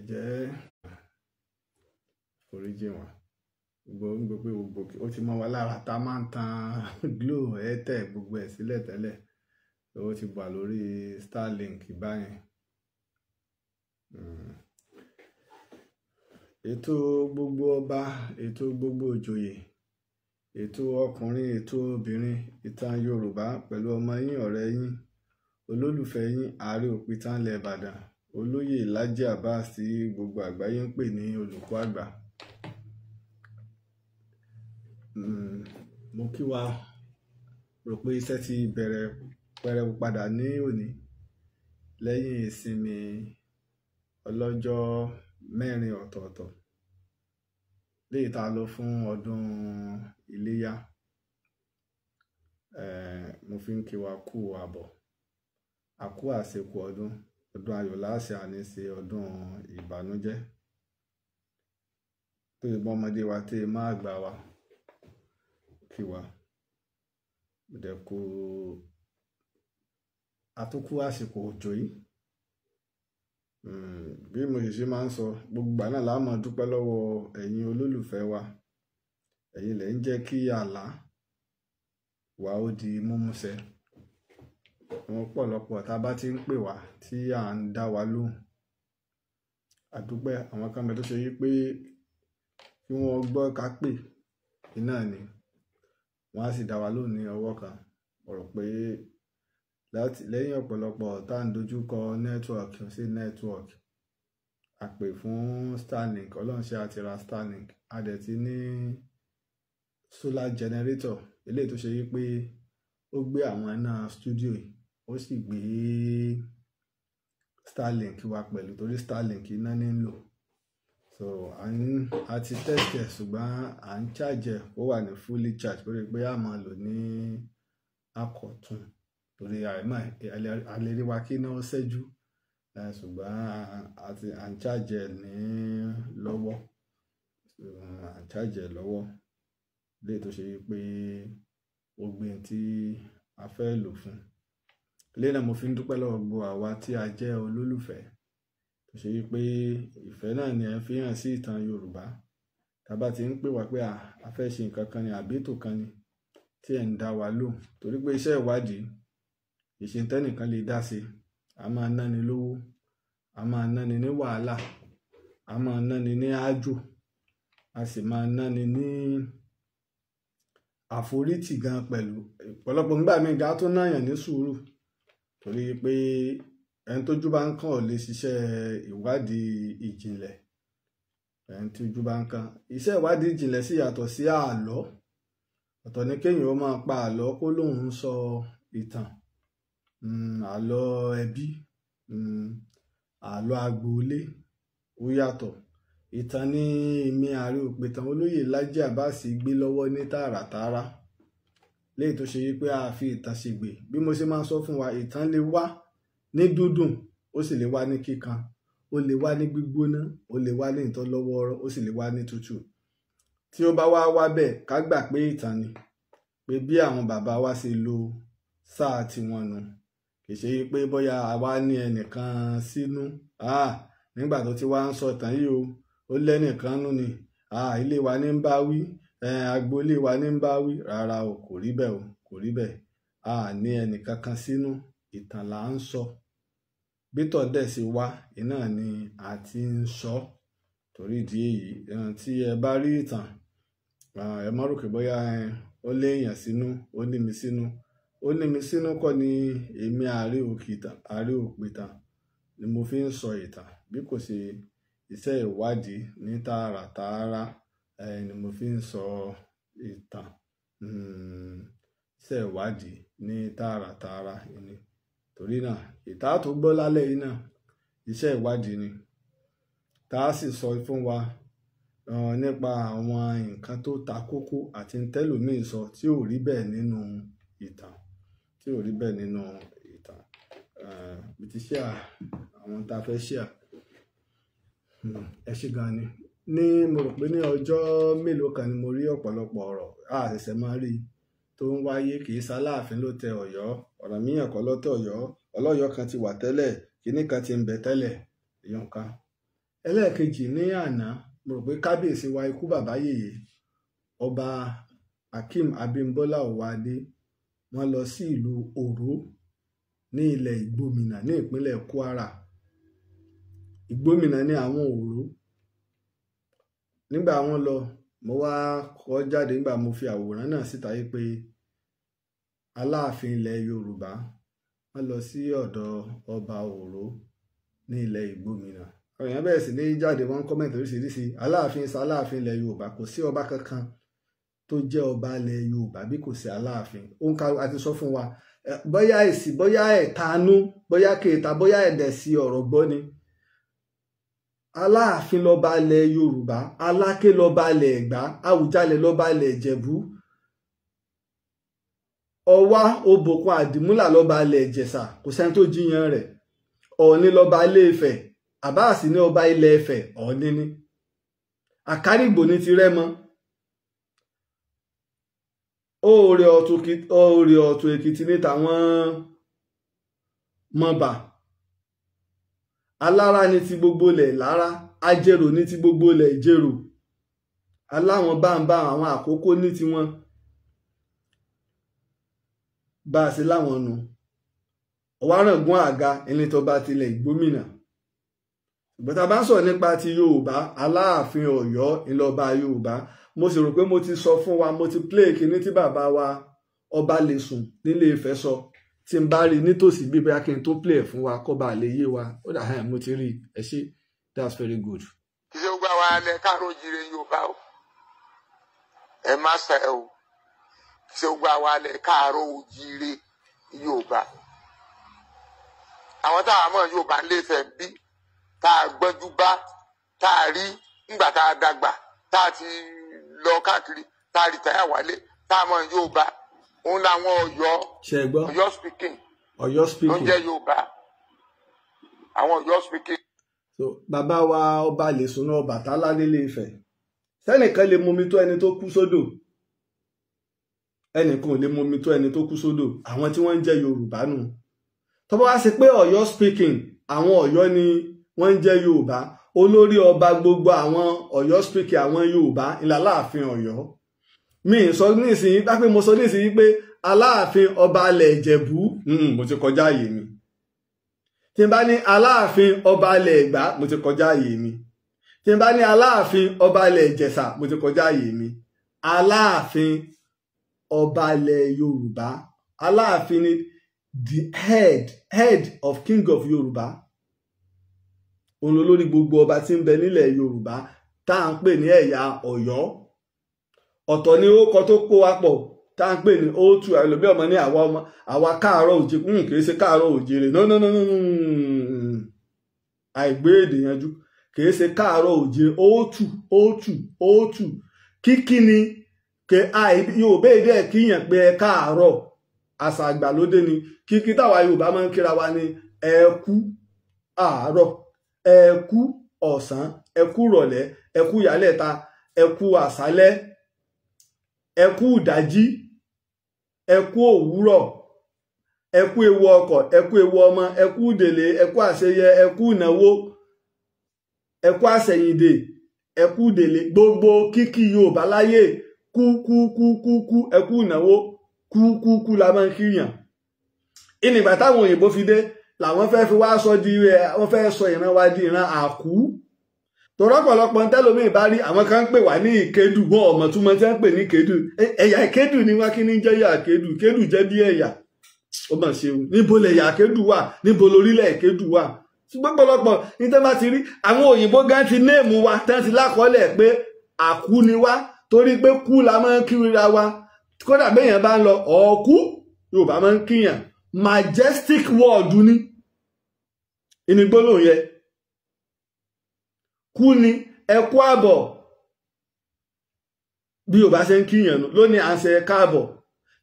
Jẹ́ foríjì wọn. Gbogbo pé gbogbo ó ti mọ́ wa lára, tá a máa ń tan Glo, Airtel, gbogbo ẹ̀ sílẹ̀ tẹ́lẹ̀. Ó ti wà lórí Starlink báyẹn. Ètò gbogbo ọba, ètò gbogbo ìjòyè, ètò ọkùnrin, ètò obìnrin, ìtàn Yorùbá pẹ̀lú ọmọ yín, ọ̀rẹ́ yín, olólùfẹ́ yín, Ààrẹ Òpìtàn ilẹ̀ Ìbàdàn, Olóyè Laji Abbas tí gbogbo àgbáyé ń pè ní olùkọ́ àgbà. Mo kí wa, rò pé iṣẹ́ ti bẹ̀rẹ̀ pẹrẹu padà ní òní lẹ́yìn ìsinmi ọlọ́jọ́ mẹ́rin ọ̀tọ̀ọ̀tọ̀ léyìí tá a lọ fún ọdún iléyá. Mo fi ń kí wa kú àbọ̀, a kú àsìkò ọdún, ọdún ayọ̀ láṣẹ àní ṣe ọdún ìbànújẹ́ tó ìbọn ọmọdé wa tí má gbà wa kí wa dẹ̀ kú àtúnkù àsìkò òjò yìí. Bí mo sì ṣe máa ń sọ gbogbo ìgbà náà la máa dúpẹ́ lọ́wọ́ ẹ̀yin olólùfẹ́ wa. Ẹ̀yin lẹ ń jẹ́ kí àlá wa ó di múmúṣẹ. Àwọn ọ̀pọ̀lọpọ̀ tá a bá ti ń pè wá tí à ń dá wa lóhùn. A dúpẹ́ àwọn kan bẹ tó ṣe yí pé kí wọ́n gbọ́ ká pè, iná ni wọ́n á sì dá wa lóhùn ní ọwọ́ kan. Mo rò pé láti lẹ́yìn ọ̀pọ̀lọpọ̀ tá à ń dojú kọ network sí network, a pè fún Starlink, Ọlọ́run ṣe àti ra Starlink. A dẹ̀ ti ní solar generator, eléyìí tó ṣe yí pé ó gbé àwọn iná studio yìí, ó sì gbé Starlink wa pẹ̀lú, torí Starlink iná ní ń lò. So a ti test ẹ̀, ṣùgbọ́n à ń charge ẹ̀, ó wà ní fully charge torí pé a máa lò ní àkọ̀tun, torí àìmọ̀ a lè rí wa kí iná ó ṣẹ́jú. Ṣùgbọ́n à ń charge ẹ̀ ní lọ́wọ́. À ń charge ẹ̀ lọ́wọ́. Léyìí tó ṣe yí pé ó gbé ohun tí a fẹ́ lò fún. Eléyìí náà mo fi ń dúpẹ́ lọ́wọ́ gbogbo àwa tí a jẹ́ olólùfẹ́. Tó ṣe yí pé ìfẹ́ náà ni ẹ fi hàn sí ìtàn Yorùbá. Tá bá ti ń pè wá pé a fẹ́ ṣe nǹkan kan ni àbí ètò kan ni tí ẹ̀ ń dá wa lóhùn. Torí pé iṣẹ́ ìwádìí, ìṣe tẹ́nìkan lè dá sí, a máa náni lówó, a máa náni ní wàhálà, a máa náni ní ájò, a sì máa náni ní àforítì gan pẹ̀lú. Ọ̀pọ̀lọpọ̀ nígbà míì gan tó náyàn ní sùúrù. Torí pé ẹni tójú bá ń kàn ò lè ṣiṣẹ́ ìwádìí ìjìnlẹ̀. Ẹni tójú bá ń kàn. Iṣẹ́ ìwádìí ìjìnlẹ̀ sì yàtọ̀ sí àlọ́. Ọ̀tọ̀ ni kéèyàn ó máa pa àlọ́ kó lóun ń sọ ìtàn. Àlọ́ ẹbí, àlọ́ agboolé ó yàtọ̀. Ìtàn ní èmi Ààrẹ Òpìtàn Olóyè Laji Abbas gbé lọ́wọ́ ní tààràtààrà. Léyìí tó ṣe yí pé a fi ìtàn ṣègbè. Bí mo ṣe máa ń sọ fún wa, ìtàn lè wá ní dúdùn, ó sì lè wá ní kíkan, ó lè wá ní gbígbóná, ó lè wá ní ìtọ́lọ́wọ́ọ́rọ́, ó sì lè wá ní tútù. Tí ó bá wá wá bẹ́ẹ̀, ká gbà pé ìtàn ni. Pé bí àwọn bàbá wa ṣe lo sáà tiwọn nu. Kì í ṣe pé bóyá àwa ní ẹnìkan sínú. Nígbà tó ti wá ń sọ ìtàn yìí o, ó lẹ́nìkan nú ni. Ilé wa ní ń bá wí, agboolé wa ní ń bá wí. Rárá o, kò rí bẹ́ẹ̀ o, kò rí bẹ́ẹ̀. A ní ẹnìkan kan sínú, ìtàn là ń sọ. Bí tọ́ dẹ̀ sí wá, iná ni a ti ń sọ. Torí ìdí èyí, tí ẹ bá rí ìtàn, ẹ má rò pé bóyá ó lé èèyàn sínú, ó ní mi sínú. Ó ní mi sínú kọ́ ni èmi Ààrẹ Òpìtàn, Ààrẹ Òpìtàn ni mo fi ń sọ ìtàn. Bí kò ṣe iṣẹ́ ìwádìí ní tààràtààrà, ni mo fi ń sọ ìtàn. Iṣẹ́ ìwádìí ní tààràtààrà ni. Torí náà, ìtàn tó gbọ́ lálẹ́ yìí náà, iṣẹ́ ìwádìí ni. Tá a sì sọ fún wa nípa àwọn nǹkan tó ta kókó àti tẹ́lòmíì sọ tí ò rí bẹ́ẹ̀ nínú ìtàn, tí ò rí bẹ́ẹ̀ nínú ìtàn. Mo ti share àwọn tá a fẹ́ share. Ẹ ṣé gan ni. Ní mo rò pé ní ọjọ́ mélòó kan ni mo rí ọ̀pọ̀lọpọ̀ ọ̀rọ̀, a ṣẹ̀ṣẹ̀ máa rí tó ń wáyé. Kì í ṣaláàfin ló tẹ Ọ̀yọ́, Ọ̀rànmíyàn kọ́ ló tẹ Ọ̀yọ́, Ọlọ́yọ̀ kan ti wà tẹ́lẹ̀, kíní kan ti ń bẹ tẹ́lẹ̀, èèyàn kan. Ẹlẹ́ẹ̀kejì, ní àná mo rò pé kábíyèsí wa ikú bàbá yèyé ọba Akeem Abímbọ́lá Ọ̀wádé, wọ́n lọ sí ìlú Òró ní ilẹ̀ Ìgbómìnà ní ìpínlẹ̀ Kwara. Ìgbómìnà ní àwọn Òró. Nígbà wọ́n lọ, mo wá kọ jáde nígbà mo fi àwòrán náà síta yìí pé Aláàfin ilẹ̀ Yorùbá wọ́n lọ sí ọ̀dọ̀ ọba Òró ní ilẹ̀ Ìgbómìnà. Àwọn èèyàn bẹ̀rẹ̀ sí ní jáde, wọ́n kọ́mẹ̀ntì oríṣiríṣi. Aláàfin sa Aláàfin ilẹ̀ Yorùbá, kò sí ọba kankan tó jẹ́ ọba ilẹ̀ Yorùbá bí kò sí Aláàfin. Òun ká a ti sọ fún wa, bóyá èsì, bóyá ẹ̀tanú, bóyá kèéta, bóyá ẹ̀dẹ̀ sí ọ̀rọ̀ gbọ́ ni. Aláàfin lọ́ba ilẹ̀ Yorùbá, Aláké lọ́ba ilẹ̀ Ẹ̀gbá, Àwùjalẹ̀ lọ́ba ilẹ̀ Ìjẹ̀bú, Ọwá Òbòkun Àdìmúlà lọ́ba ilẹ̀ Ìjẹ̀ṣà, kò sẹ́ni tó jiyàn rẹ̀. Ọ̀ọ̀ni lọ́ba ilé Ifẹ̀, Àbáàsì ní ọba ilẹ̀ Ifẹ̀, Ọ̀ọ̀ni ni. Àkárìgbò ní ti Rẹ́mọ. Oòrè ọ̀tún Èkìtì ní tàwọn Mọ̀bà. Alára ní ti gbogbo ilẹ̀ Lára, Ajérò ní ti gbogbo ilẹ̀ Ìjẹ̀rò. Aláwọn báńbá àwọn Àkókó ní tiwọn. Bá a ṣe láwọn nu. Ọ̀wárangún Àga ẹni tó bá tilẹ̀ Ìgbómìnà. Ṣùgbọ́n tá a bá ń sọ̀rọ̀ nípa ti Yorùbá, Aláàfin Ọ̀yọ́ ńlọba Yorùbá. Mo sì rò pé mo ti sọ fún wa, mo ti play kinní tí bàbá wa ọba lè sùn nílé Ifẹ̀ sọ. Tí n bá rí nítòsí bí bóyá kí n tó play fún wa kó bá lè yé wa. Ó dà hàn, mo ti rí ẹ ṣé, that's very good. Kì í ṣe gbogbo àwa alẹ́ káàárọ̀ oòjíire Yorùbá o, ẹ má ṣe o. Kì í ṣe gbogbo àwa alẹ́ káàárọ̀ oòjíire Yorùbá. Àwọn táwa mọ̀ Yorùbá ń lè fẹ́ bí tá a gbọ́njú bá, tá a rí ńgbà tá a dàgbà, tá a ti lọ káàkiri, tá a rí táyà wálé, tá a mọ̀ Yorùbá. Òun làwọn Ọ̀yọ́. Ṣé ẹ gbọ́? Ọ̀yọ́ speaking. Ọ̀yọ́ speaking. Ló ń jẹ́ Yorùbá. Àwọn Ọ̀yọ́ speaking. So bàbá wa ọba lè sùn Ọbàtálá nílé Ifẹ̀. Sẹ́nìkan lè mumi tó ẹni tó kú sódò. Ẹnìkan ò lè mumi tó ẹni tó kú sódò. Àwọn tí wọ́n ń jẹ́ Yorùbá nù. Tó bá wá sí pé Ọ̀yọ́ speaking, àwọn Ọ̀yọ́ ni wọ́n ń jẹ́ Yorùbá. Olórí ọba gbogbo àwọn Ọ̀yọ́ speaking àwọn Yorùbá ìlà Aláàfin Ọ̀yọ́. Mi sọ nísìnyí bá pé mo sọ nísìnyí pé Aláàfin ọba ilẹ̀ Ìjẹ̀bú, mo ti kọjá àyè mi. Tí n bá ní Aláàfin ọba ilẹ̀ Ẹ̀gbá, mo ti kọjá àyè mi. Tí n bá ní Aláàfin ọba ilẹ̀ Ìjẹ̀ṣà, mo ti kọjá àyè mi. Aláàfin ọba ilẹ̀ Yorùbá, Aláàfin ni the head of king of Yorùbá. Òun lolórí gbogbo ọba tí ń bẹ nílẹ̀ Yorùbá tá à ń pè ní ẹ̀yà Ọ̀yọ́. Ọ̀tọ̀ ni ó kọ tó kó wa pọ̀ tá à ń pè ní O2. Àlòbí ọmọ ní àwa ọmọ àwa káàárọ̀ òjìrè, kì í ṣe káàárọ̀ òjìrè, no no no no, àìgbé èdè yanjú, kì í ṣe káàárọ̀ òjìrè. O2 O2 O2 kíkí ni Yorùbá èdè ẹ̀ kíyàn pé ẹ káàárọ̀, àṣà àgbàlódé ni. Kíkí táwa Yorùbá máa ń kíra wa ní ẹ kú àárọ̀, ẹ kú ọ̀sán, ẹ kú rọ̀lẹ́, ẹ kú yálẹ̀ta, ẹ kú àṣálẹ́, ẹ kú ìdájí, ẹ kú òwúrọ̀, ẹ kú ewu ọkọ̀, ẹ kú ewu ọmọ, ẹ kú ìdèlé, ẹ kú àṣeyẹ, ẹ kú ìnáwó, ẹ kú àṣẹyìndè, ẹ kú ìdèlé. Gbogbo kíkí Yorùbá láyé kú kú kú kú kú, ẹ kú ìnáwó, kú kú kú la máa ń kíyàn. Ìnìgbà táwọn òyìnbó fi dé làwọn fẹ́ fi wá sọ di wọ́n fẹ́ sọ ìran wa di ìran àkú. Tọ́rọ̀pọ̀lọpọ̀ tẹ́lómi bá rí àwọn kan ń pè wá ní ìkédù, wọn ọmọ túmọ̀ tí wọ́n ń pè ní ìkédù. Ẹ̀yà ìkédù ni wọ́n kí ní jẹ́ ẹ̀yà ìkédù. Ìkédù jẹ́ bí ẹ̀yà. Ó mà ṣeun. Níbo lẹ̀yà ìkédù wà? Níbo lórílẹ̀ ìkédù wà? Ṣùgbọ́n pọ̀lọpọ̀ ní tẹ́ bá ti rí àwọn òyìnbó gan ti néèmù wa, tẹ́ ti lákọọ́lẹ̀ pé àkú ni wá, torí pé kú la máa ń kíra wa. Kódà béèyàn bá ń lọ ọ̀ọ́kú, Yorùbá máa ń kíyàn. Majestic word ni. Ìnigbólóhùn yẹ. Kú ni ẹ kú àbọ̀, bí Yorùbá ṣe ń kíyàn nù lónìí, à ń ṣe ẹ káàbọ̀.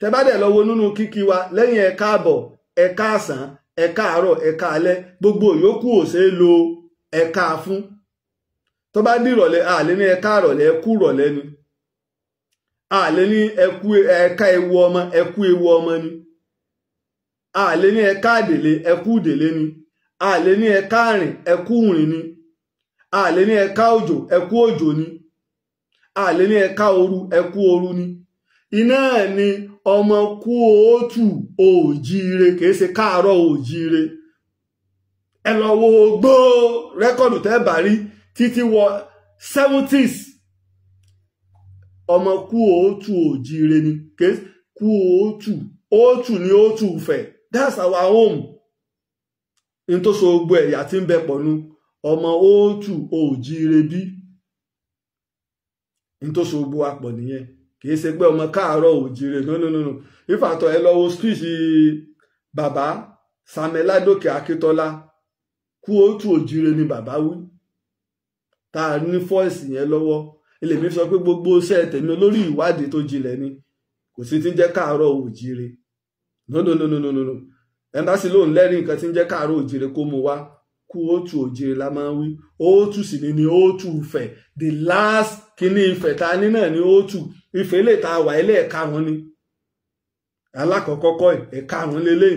Tẹ bá dẹ̀ lọ wo nínú kíkí wa, lẹ́yìn ẹ káàbọ̀, ẹ káàsán, ẹ káàárọ̀, ẹ káalẹ́, gbogbo yòókù ò ṣeé lo ẹ káà fún. Tó bá dì ìrọ̀lẹ́, a lè ní ẹ káàrọ̀lẹ́, ẹ kú ìrọ̀lẹ́ ni. A lè ní ẹ kú ẹ ká ewu ọmọ, ẹ kú ewu ọmọ ni. A lè ní ẹ káàdèlé, ẹ kú ìdèlé ni. A lè ní ẹ káàrìn, ẹ kú ìrìn ni. A lè ní ẹ̀ka òjò, ẹ̀kú òjò ni. A lè ní ẹ̀ka òru, ẹ̀kú òru ni. Iná ni ọmọ kú òótù òjíire, kìí ṣe káàárọ̀ òjíire. Ẹ lọ wo gbó rẹ́kọ̀dù tẹ́ bá rí títí wọ 70s. Ọmọ kú òótù òjíire ni, kìí kú òótù, òótù ni òótù Ifẹ̀. That's our home. Ní tó so gbogbo ẹ̀yà tí ń bẹ pọ̀ nu, ọmọ òótù òjíire bí. Ní tó so gbogbo wa pọ̀ nìyẹn. Kìí ṣe pé ọmọ káàárọ̀ òjíire. No, no, no, no. Ìfàtọ̀ ẹ lọ wo speech bàbá Samuel Ládòkè Akíntọ́lá. Kú òótù òjíire ni bàbá wí. Tá a ní fọ́ọ̀sì yẹn lọ́wọ́. Èmi sọ pé gbogbo iṣẹ́ tèmi lórí ìwádìí tó jinlẹ̀ ni. Kò sí tí ń jẹ́ káàárọ̀ òjíire. No, no, no, no, no, no. Ẹ̀mbásí lóun lẹ́rìí nǹkan tí ń jẹ́ káàárọ̀ òjíire kó mu wá. Kú òótù òjíire la máa ń wí. Òótù sì ni òótù Ifẹ̀. The last kíní Ifẹ̀ ta ní náà ni òótù. Ifẹ̀ lè ta wà ilé ẹ̀karùn-ún ni. Alákọ̀ọ́kọ́ kọ́ ẹ̀karùn-ún lélẹ̀.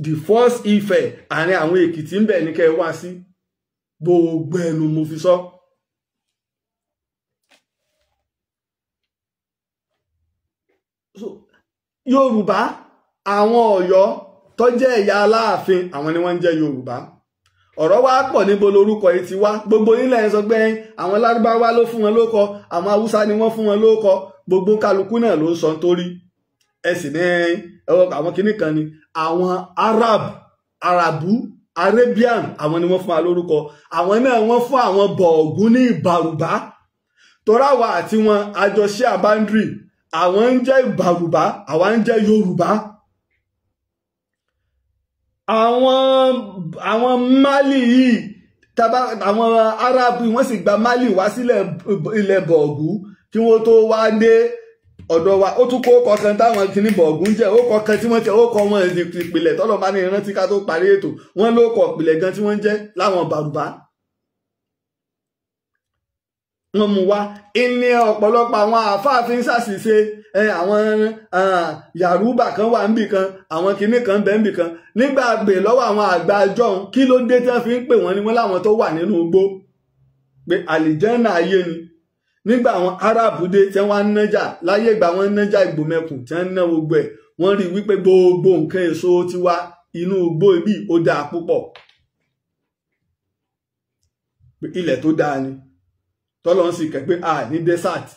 The first Ifẹ̀ àárín àwọn Èkìtì ń bẹ̀ ní kẹ́ ẹ wá sí. Gbogbo ẹnu mo fi sọ. So, Yorùbá, àwọn Ọ̀yọ́ tó jẹ́ ẹ̀yà Aláàfin, àwọn ni wọ́n ń jẹ́ Yorùbá. Ọ̀rọ̀ wá pọ̀ níbo lorúkọ yìí ti wá. Gbogbo nílẹ̀ ń sọ pé àwọn Lárúbáwá ló fún wọn lóko, àwọn Haúsá ni wọ́n fún wọn lóko. Gbogbo kálukú náà ló ń sọ nítorí. Ẹ sì ní àwọn kinní kan ni àwọn Arab, Arabu, Arabian, àwọn ni wọ́n fún wa lórúkọ. Àwọn náà wọ́n fún àwọn Bọ̀ọ̀gún ní Ìbàrùbá. Toráwa àti wọn àjọṣe àbándrì. Àwọn ń jẹ́ Ìbàrùbá, àwa ń jẹ́ Yorùbá. Àwọn Mali yìí, àwọn Arabu wọ́n sì gba Mali wá sílẹ̀ ilẹ̀ Bọ̀ọ̀gú kí wọ́n tó wá dé ọ̀dọ̀ wa. Ó tún kó kọ̀ọ̀kan táwọn kìíní Bọ̀ọ̀gú ń jẹ́, ó kọ̀ọ̀kan tí wọ́n jẹ́, ó kọ wọn ìpìlẹ̀ tọ́lọ̀ bá ní ìrántí ká tó parí ètò. Wọ́n ló kọ̀ ìpìlẹ̀ gan tí wọ́n ń jẹ́ láwọn Bàrùbá. Wọ́n mú wá ní ọ̀pọ̀lọpọ̀ àwọn àfáàfin ṣàṣìṣe. Àwọn Yàrúbà kan wà níbì kan, àwọn kinní kan bẹ́ẹ̀ níbì kan. Nígbà gbè lọ́wọ́ àwọn àgbà jọ̀hún, kí ló dé tí wọ́n fi ń pè wọ́n ní wọ́n láwọn tó wà nínú igbó pé àlìjẹ́nà ayé ni. Nígbà àwọn Árábù dé tí wọ́n ń nájà láyé ìgbà wọ́n ń nájà ìgbòmẹ̀kùn tí wọ́n ń ná gbogbo ẹ̀, wọ́n rí wípé gbogbo nǹkan èso tiwa inú igbó ibi ó dáa púpọ̀, ilẹ̀ tó dáa ni. Tọ́lọ́ ń sì kẹ́ pé a ní desert.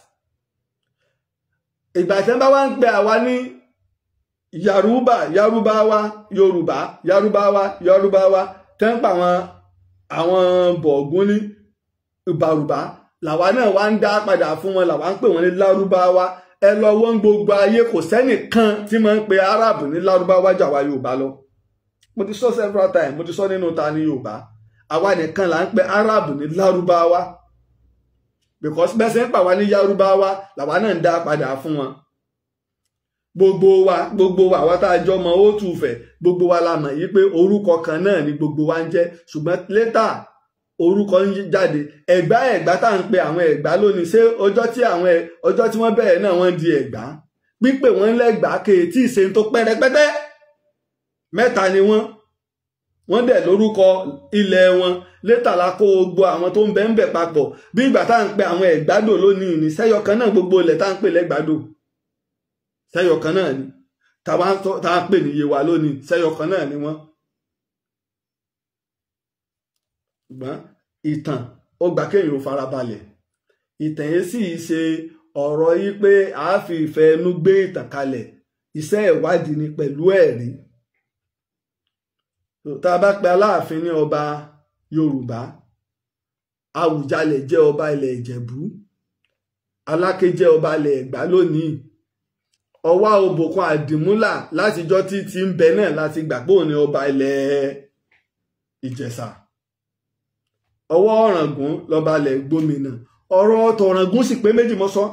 Ìgbà tí wọ́n bá wá ń pè àwa ní Yorùbá, Yorùbáwá, Yorùbá, Yorùbáwá, Yorùbáwá, tẹ́ ń pa àwọn Bọ̀ọ̀gún ní Ìbàrùbá, làwa náà wá ń dá padà fún wọn, làwa ń pè wọ́n ní Lárúbáwá. Ẹ lọ wọ́n gbogbo ayé, kò sẹ́nìkan tí máa ń pe Arab ní Lárúbáwá jù àwa Yorùbá lọ. Mo ti sọ several times, mo ti sọ nínú Ta ni Yorùbá. Àwa nìkan là ń pe Arab ní Lárúbáwá. Because bẹ́sẹ̀ ń pàwá ní Yorùbáwá, làwa náà ń dá padà fún wọn. Gbogbo wa àwa tá a jọ mọ òótù Ifẹ̀, gbogbo wa la mọ̀ yí pé orúkọ kan náà ni gbogbo wa ń jẹ́. Ṣùgbọ́n létà orúkọ ń jáde. Ẹ̀gbá Ẹ̀gbá tá à ń pe àwọn Ẹ̀gbá lónìí, ṣé ọjọ́ tí wọ́n bẹ̀rẹ̀ náà wọ́n di Ẹ̀gbá? Pípè wọ́n lẹ́gbàá kéétí ìṣe tó pẹ́rẹpẹ́tẹ́. Mẹ́ta ni wọ́n. Wọ́n dẹ̀ lórúkọ ilẹ̀ wọn. Létà la kó gbogbo àwọn tó ń bẹ ń bẹ papọ̀. Bí ìgbà tá à ń pe àwọn Ẹ̀gbádò lónìí ní sẹ́yọ kan náà, gbogbo ilẹ̀ tá à ń pè lẹ́gbàdò sẹ́yọ kan náà ni. Tá à ń pè ní Yewa lónìí, sẹ́yọ kan náà ni wọ́n. Ṣùgbọ́n ìtàn ó gbà kéèyàn ó farabalẹ̀. Ìtàn yìí sì ṣe ọ̀rọ̀ yìí pé a fi ìfẹ́ ẹnu gbé ìtàn kalẹ̀. Iṣẹ́ ìwádìí ni pẹ̀lú ẹ̀rí. Tá a bá pe Aláàfin ní ọba Yorùbá, Àwùjalẹ̀ jẹ́ ọba ilẹ̀ Ìjẹ̀bú, Aláké jẹ́ ọba ilẹ̀ Ẹ̀gbá lónìí. Ọwá Òbòkun Àdìmúlà látijọ́ tí ti ń bẹ náà láti gbà pé òun ni ọba ilẹ̀ Ìjẹ̀ṣà. Ọwọ́ Ọ̀ràngún lọ́ba ilẹ̀ Gbómìnà. Ọ̀rọ̀ tọ̀ràngún sì pé méjì mọ́sọ́.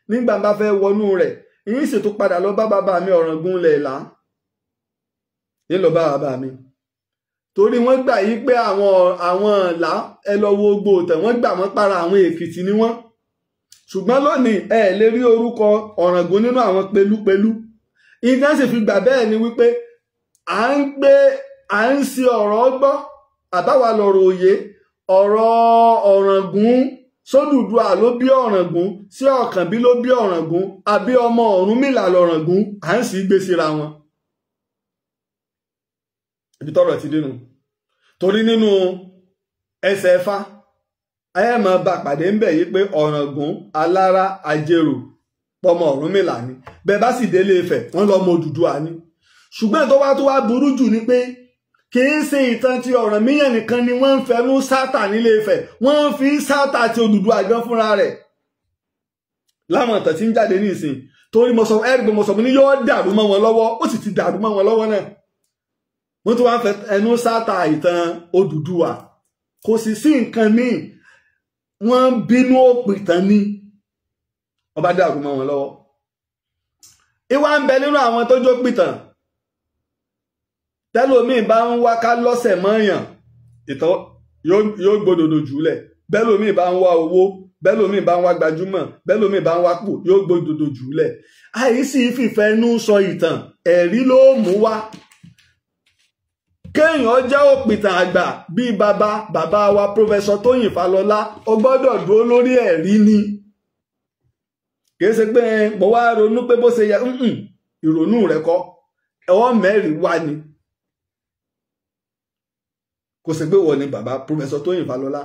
Nígbà bá fẹ́ wọnú rẹ̀, ìyín sì tún padà lọ bá bàbá mi Ọ̀ràngún lẹ̀ là. Ní lọ bá bàbá mi. Torí wọ́n gbà yí pé àwọn ọ̀la ẹ lọ wo gbogbo òtẹ̀, wọ́n gbà wọ́n para àwọn Èkìtì ni wọ́n. Ṣùgbọ́n lónìí ẹ lè rí orúkọ Ọ̀ràngún nínú àwọn pelúpelú. Ìdá sì fi gbà bẹ́ẹ̀ ni wípé à ń ṣe ọ̀rọ̀ gbọ́, àbáwa lọ̀rọ̀ òye. Ọ̀rọ̀ Ọ̀ràngún sódùdúà ló bí Ọ̀ràngún, sí Ọ̀kànbí ló bí Ọ̀ràngún, àbí ọmọ Ọ̀rúnmìlà lọ̀ràngún, à ń sì gbé síra wọn. Ibi tọ́rọ̀ ti dénú torí nínú ẹsẹ̀ Ifá ẹ máa bá pàdé ń bẹ̀ yí pé Ọ̀ràngún Alára Ajerò pọmọ Ọ̀rúnmìlà ni. Bẹ́ẹ̀ bá sì délé Ifẹ̀ wọ́n lọ́mọ Odùduwà ni. Ṣùgbọ́n tó wá burú jù ni pé kì í ṣe ìtàn ti Ọ̀rànmíyàn nìkan ni wọ́n ń fẹnu sátà nílé Ifẹ̀, wọ́n ń fi sátà ti Odùduwà gan fúnra rẹ̀ láwọn ìtàn tí ń jáde ní ìsìn. Torí mo sọ ẹ̀rí pé mo sọ mo ní yóò dàrú mọ́ wọn lọ́wọ́, ó sì ti dàrú mọ́ wọn lọ́wọ́ náà. Wọ́n tún wá ń fẹ́ ẹnu sátà ìtàn Odùduwà. Kò sì sí nǹkan míì, wọ́n ń bínú òpìtàn ni, ọba dàrú mọ́ wọn lọ́wọ́. Ìwà ń bẹ nínú àwọn tó jó pìtàn tẹ́lòmíì bá ń wá ká lọ́sẹ̀ mọ́yàn, ìtàn yóò gbódòdó jùlẹ̀. Bẹ́lòmíì bá ń wá owó, bẹ́lòmíì bá ń wá gbajúmọ̀, bẹ́lòmíì bá ń wá pò, yóò gbódòdó jùlẹ̀. Àìsí fìfẹ́ inú sọ ìtàn, ẹ̀rí ló mú wá. Kéèyàn jẹ́ òpìtàn àgbà bíi bàbá bàbá wa Professor Tóyìn Fálọlá, ó gbọ́dọ̀ dúró lórí ẹ̀rí ni. Kì í ṣe pé mo wá ronú pé bó ṣe yẹ, ìrònú rẹ̀ kọ́, ẹ̀wọ́n mẹ́rin wá ni. Kò sí pé wọ́n ni bàbá Professor Tóyìn Fálọlá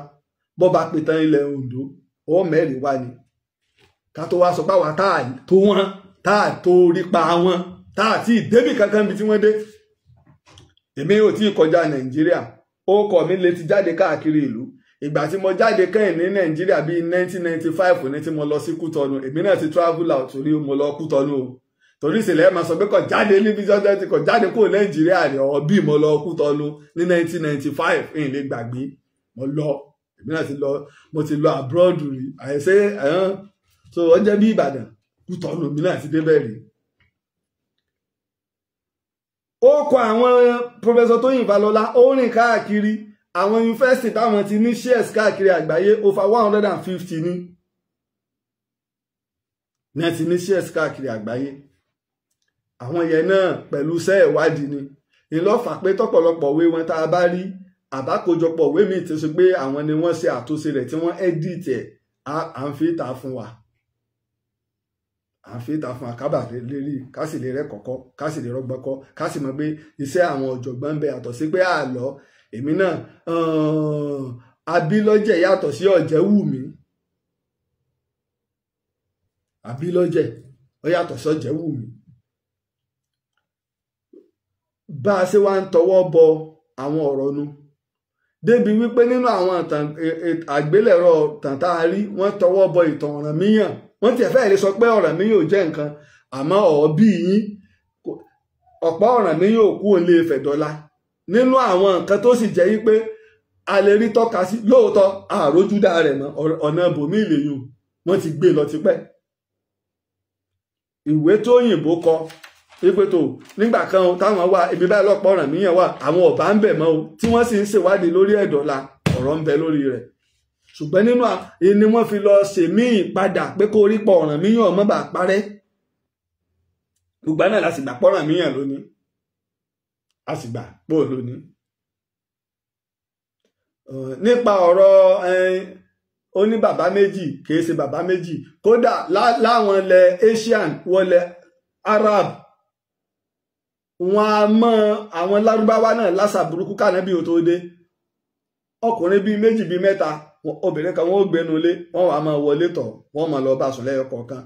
bọ́ bá pìtàn ilẹ̀ Oǹdó, ọwọ́ mẹ́rin wá ni. Ká tó wá sọ pé àwa táà tó wọn, táà tó rí pa wọn, táà tí débì kankan bí tí wọ́n dé. Èmi ò tí ì kọjá Nàìjíríà, orúkọ mi lè ti jáde káàkiri ìlú. Ìgbà tí mo jáde kẹ́yìn ní Nàìjíríà bíi 1995 ní tí mo lọ sí Kútọ́nù. Èmi náà ti travel out torí mo lọ Kútọ́nù o. Torí ìṣẹ̀lẹ̀ ẹ̀ máa sọ pé kò jáde níbi jọ́jọ́ tí kò jáde kúrò Nàìjíríà rẹ̀ ọ̀ bí mo lọ Kútọ́nù ní 1995, ìyìn lè gbàgbé. Mo lọ, èmi náà ti lọ, mo ti lọ abroad rí. Àìsè ẹ̀hán so ó jẹ́ bí Ìbàdàn, Kútọ́nù mi náà ti débẹ̀ rí. Ó kọ àwọn Professor Tóyìn Fálọlá, ó rìn káàkiri àwọn yunifásitì táwọn ti ní shares káàkiri àgbáyé, over 150 ní ní ti ní shares káàkiri àgbáyé. Àwọn yẹn náà pẹ̀lú iṣẹ́ ìwádìí ni. Ìlọ́fà pé tọ́pọ̀lọpọ̀ òwe wọn tá a bá rí àbákojọpọ̀ òwe míì tó ṣe pé àwọn ni wọ́n ṣe àtúnṣe rẹ̀ tí wọ́n edit ẹ̀, à ń fi ta fún wa. À ń fi ta fún wa kábà lérí, ká sì lè rẹ́ kọ̀kọ́, ká sì lè rọ́gbọ́n kọ́, ká sì mọ̀ pé iṣẹ́ àwọn ọ̀jọ̀gbọ́n ń bẹ yàtọ̀ sí pé àlọ́. Èmi náà Abílọ́jẹ̀ yàtọ̀ sí Ọ̀jẹ̀wùmí. Abílọ́jẹ̀ ó yàtọ̀ sí Ọ̀jẹ̀wùmí. Bá a ṣe wá ń tọwọ́ bọ àwọn ọ̀rọ̀ nu débi wípé nínú àwọn àgbélẹ̀rọ tàn tá a rí, wọ́n tọwọ́ bọ ìtàn Ọ̀rànmíyàn. Wọ́n tiẹ̀ fẹ́ẹ̀ lè sọ pé Ọ̀rànmíyàn ò jẹ́ nǹkan, àmọ́ ọ̀ọ́bí yín ọ̀pọ̀ Ọ̀rànmíyàn ò kú òun lè fẹ̀ dọ́là. Nínú àwọn nǹkan tó sì jẹ́ wípé a lè rí tọ́ka sí lóòótọ́, àrójúdá rẹ̀ mọ́, ọ̀nà bòmí ìlèyùn wọ́n ti gbé lọ tipẹ́. Ìwé tó òyìnbó kọ wípé tó nígbà kan táwọn wà ibi báyìí lọ́pọ̀ Ọ̀rànmíyàn wà, àwọn ọ̀bá ń bẹ̀ mọ́ o, tí wọ́n sì ń ṣèwádìí lórí ẹ̀dọ́la, ọ̀rọ̀ ń bẹ lórí rẹ̀. Ṣùgbọ́n nínú ni wọ́n fi lọ ṣèmíì padà pé kó rí pọ̀ Ọ̀rànmíyàn ọmọ bá parẹ́. Gbogbo náà la sì gbà pọ̀ Ọ̀rànmíyàn lónìí, a sì gbà pọ̀ lónìí. Nípa ọ̀rọ̀ ó ní bàbá méjì, kìí ṣe bàbá méjì. Kódà láwọn ilẹ̀ Asian wọlé Arab, wọn a mọ àwọn Lárúbáwá náà lásà burúkú kànábì ò tó dé. Ọkùnrin bíi méjì bíi mẹ́ta, obìnrin kan wọn ó gbénu ilé, wọn wàá máa wọlé tọ̀, wọn máa lọ bá sùn lẹ́yọ kọ̀ọ̀kan.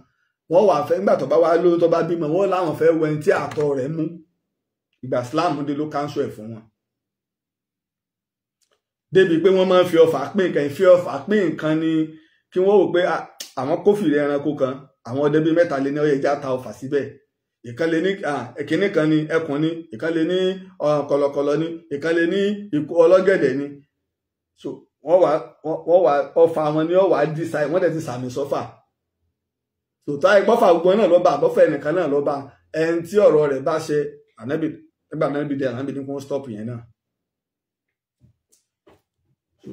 Wọn wàá fẹ́ nígbà tó bá wá lóyún tó bá bímọ, wọn láwọn fẹ́ wẹni tí àtọ̀ rẹ̀ mú. Ìgbà Islam dé ló káńsù ẹ̀ fún wọn. Débi pé wọ́n máa ń fi ọfà pín nǹkan, ìfi ọfà pín nǹkan ni kí wọ́n wò pé àwọn kófìrí ẹranko kan, àwọn ọdẹ bíi mẹ́ta lé ní ọyẹ ẹja ta ọfà síbẹ̀. Ìkan lè ní ìkíní kan ní ẹkùn ní, ìkan lè ní kọ̀lọ̀kọ̀lọ̀ ní, ìkan lè ní ikú ọlọ́gẹ̀dẹ̀ ní. So wọ́n wá ọfà wọn ni wọ́n wá dísáì, wọ́n dẹ̀ ti sàmì sọ́fà. Tòótọ́ àìgbọ́fà gbogbo náà lọ́ba, àbọ́fẹ́ ẹnìkan náà lọ́ba. Ẹni tí ọ̀rọ̀ rẹ̀ bá ṣe ànábì nígbà ànábì dé, ànábì ní kó stop yẹn náà.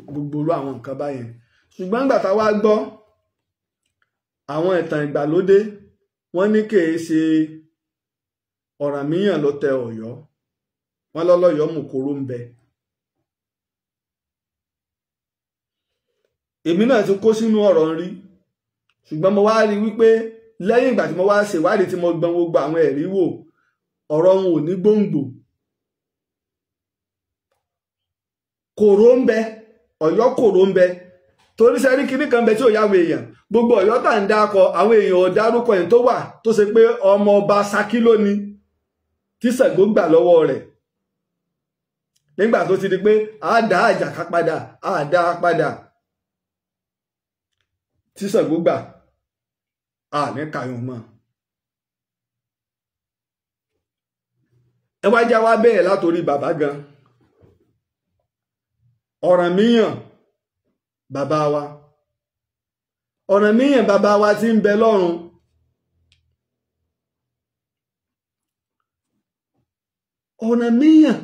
Gbogbo irú àwọn nǹkan báyẹn. Ṣùgbọ́n nígbà tá a wá gbọ́ àwọn ìtàn ìgbàlódé, wọ́n ní kèé ṣe Ọ̀rànmíyàn ló tẹ Ọ̀yọ́, wọ́n lọ́lọ́yọ́ mú kóró ń bẹ. Èmi náà ti kó sínú ọ̀rọ̀ ń rí, ṣùgbọ́n mo wá rí wípé lẹ́yìn ìgbà tí mo wá ṣèwádìí tí mo gbọ́n gbogbo àwọn ẹ̀rí wò, ọ̀rọ̀ wọn ò ní gbòǹgbò. Kòró ń bẹ, Ọ̀yọ́ kòró ń bẹ, torí sẹ́rí kinní kan bẹ tí ò yáwó èèyàn. Gbogbo Ọ̀yọ́ tá ń dákọ, àwọn èèyàn ò dárúkọ yẹn tó wà tó ṣe pé ọmọ ọba Ṣakí lónìí tí Ṣàngó gbà lọ́wọ́ rẹ̀ nígbà tó ti di pé a dá Àjàká padà, a dá a padà tí Ṣàngó gbà, a ní kàyọ̀ mọ́. Ẹ wá já wá bẹ́ẹ̀ látòrí bàbá gan. Ọ̀rànmíyàn bàbá wa, Ọ̀rànmíyàn bàbá wa tí ń bẹ lọ́run. Ọ̀rànmíyàn,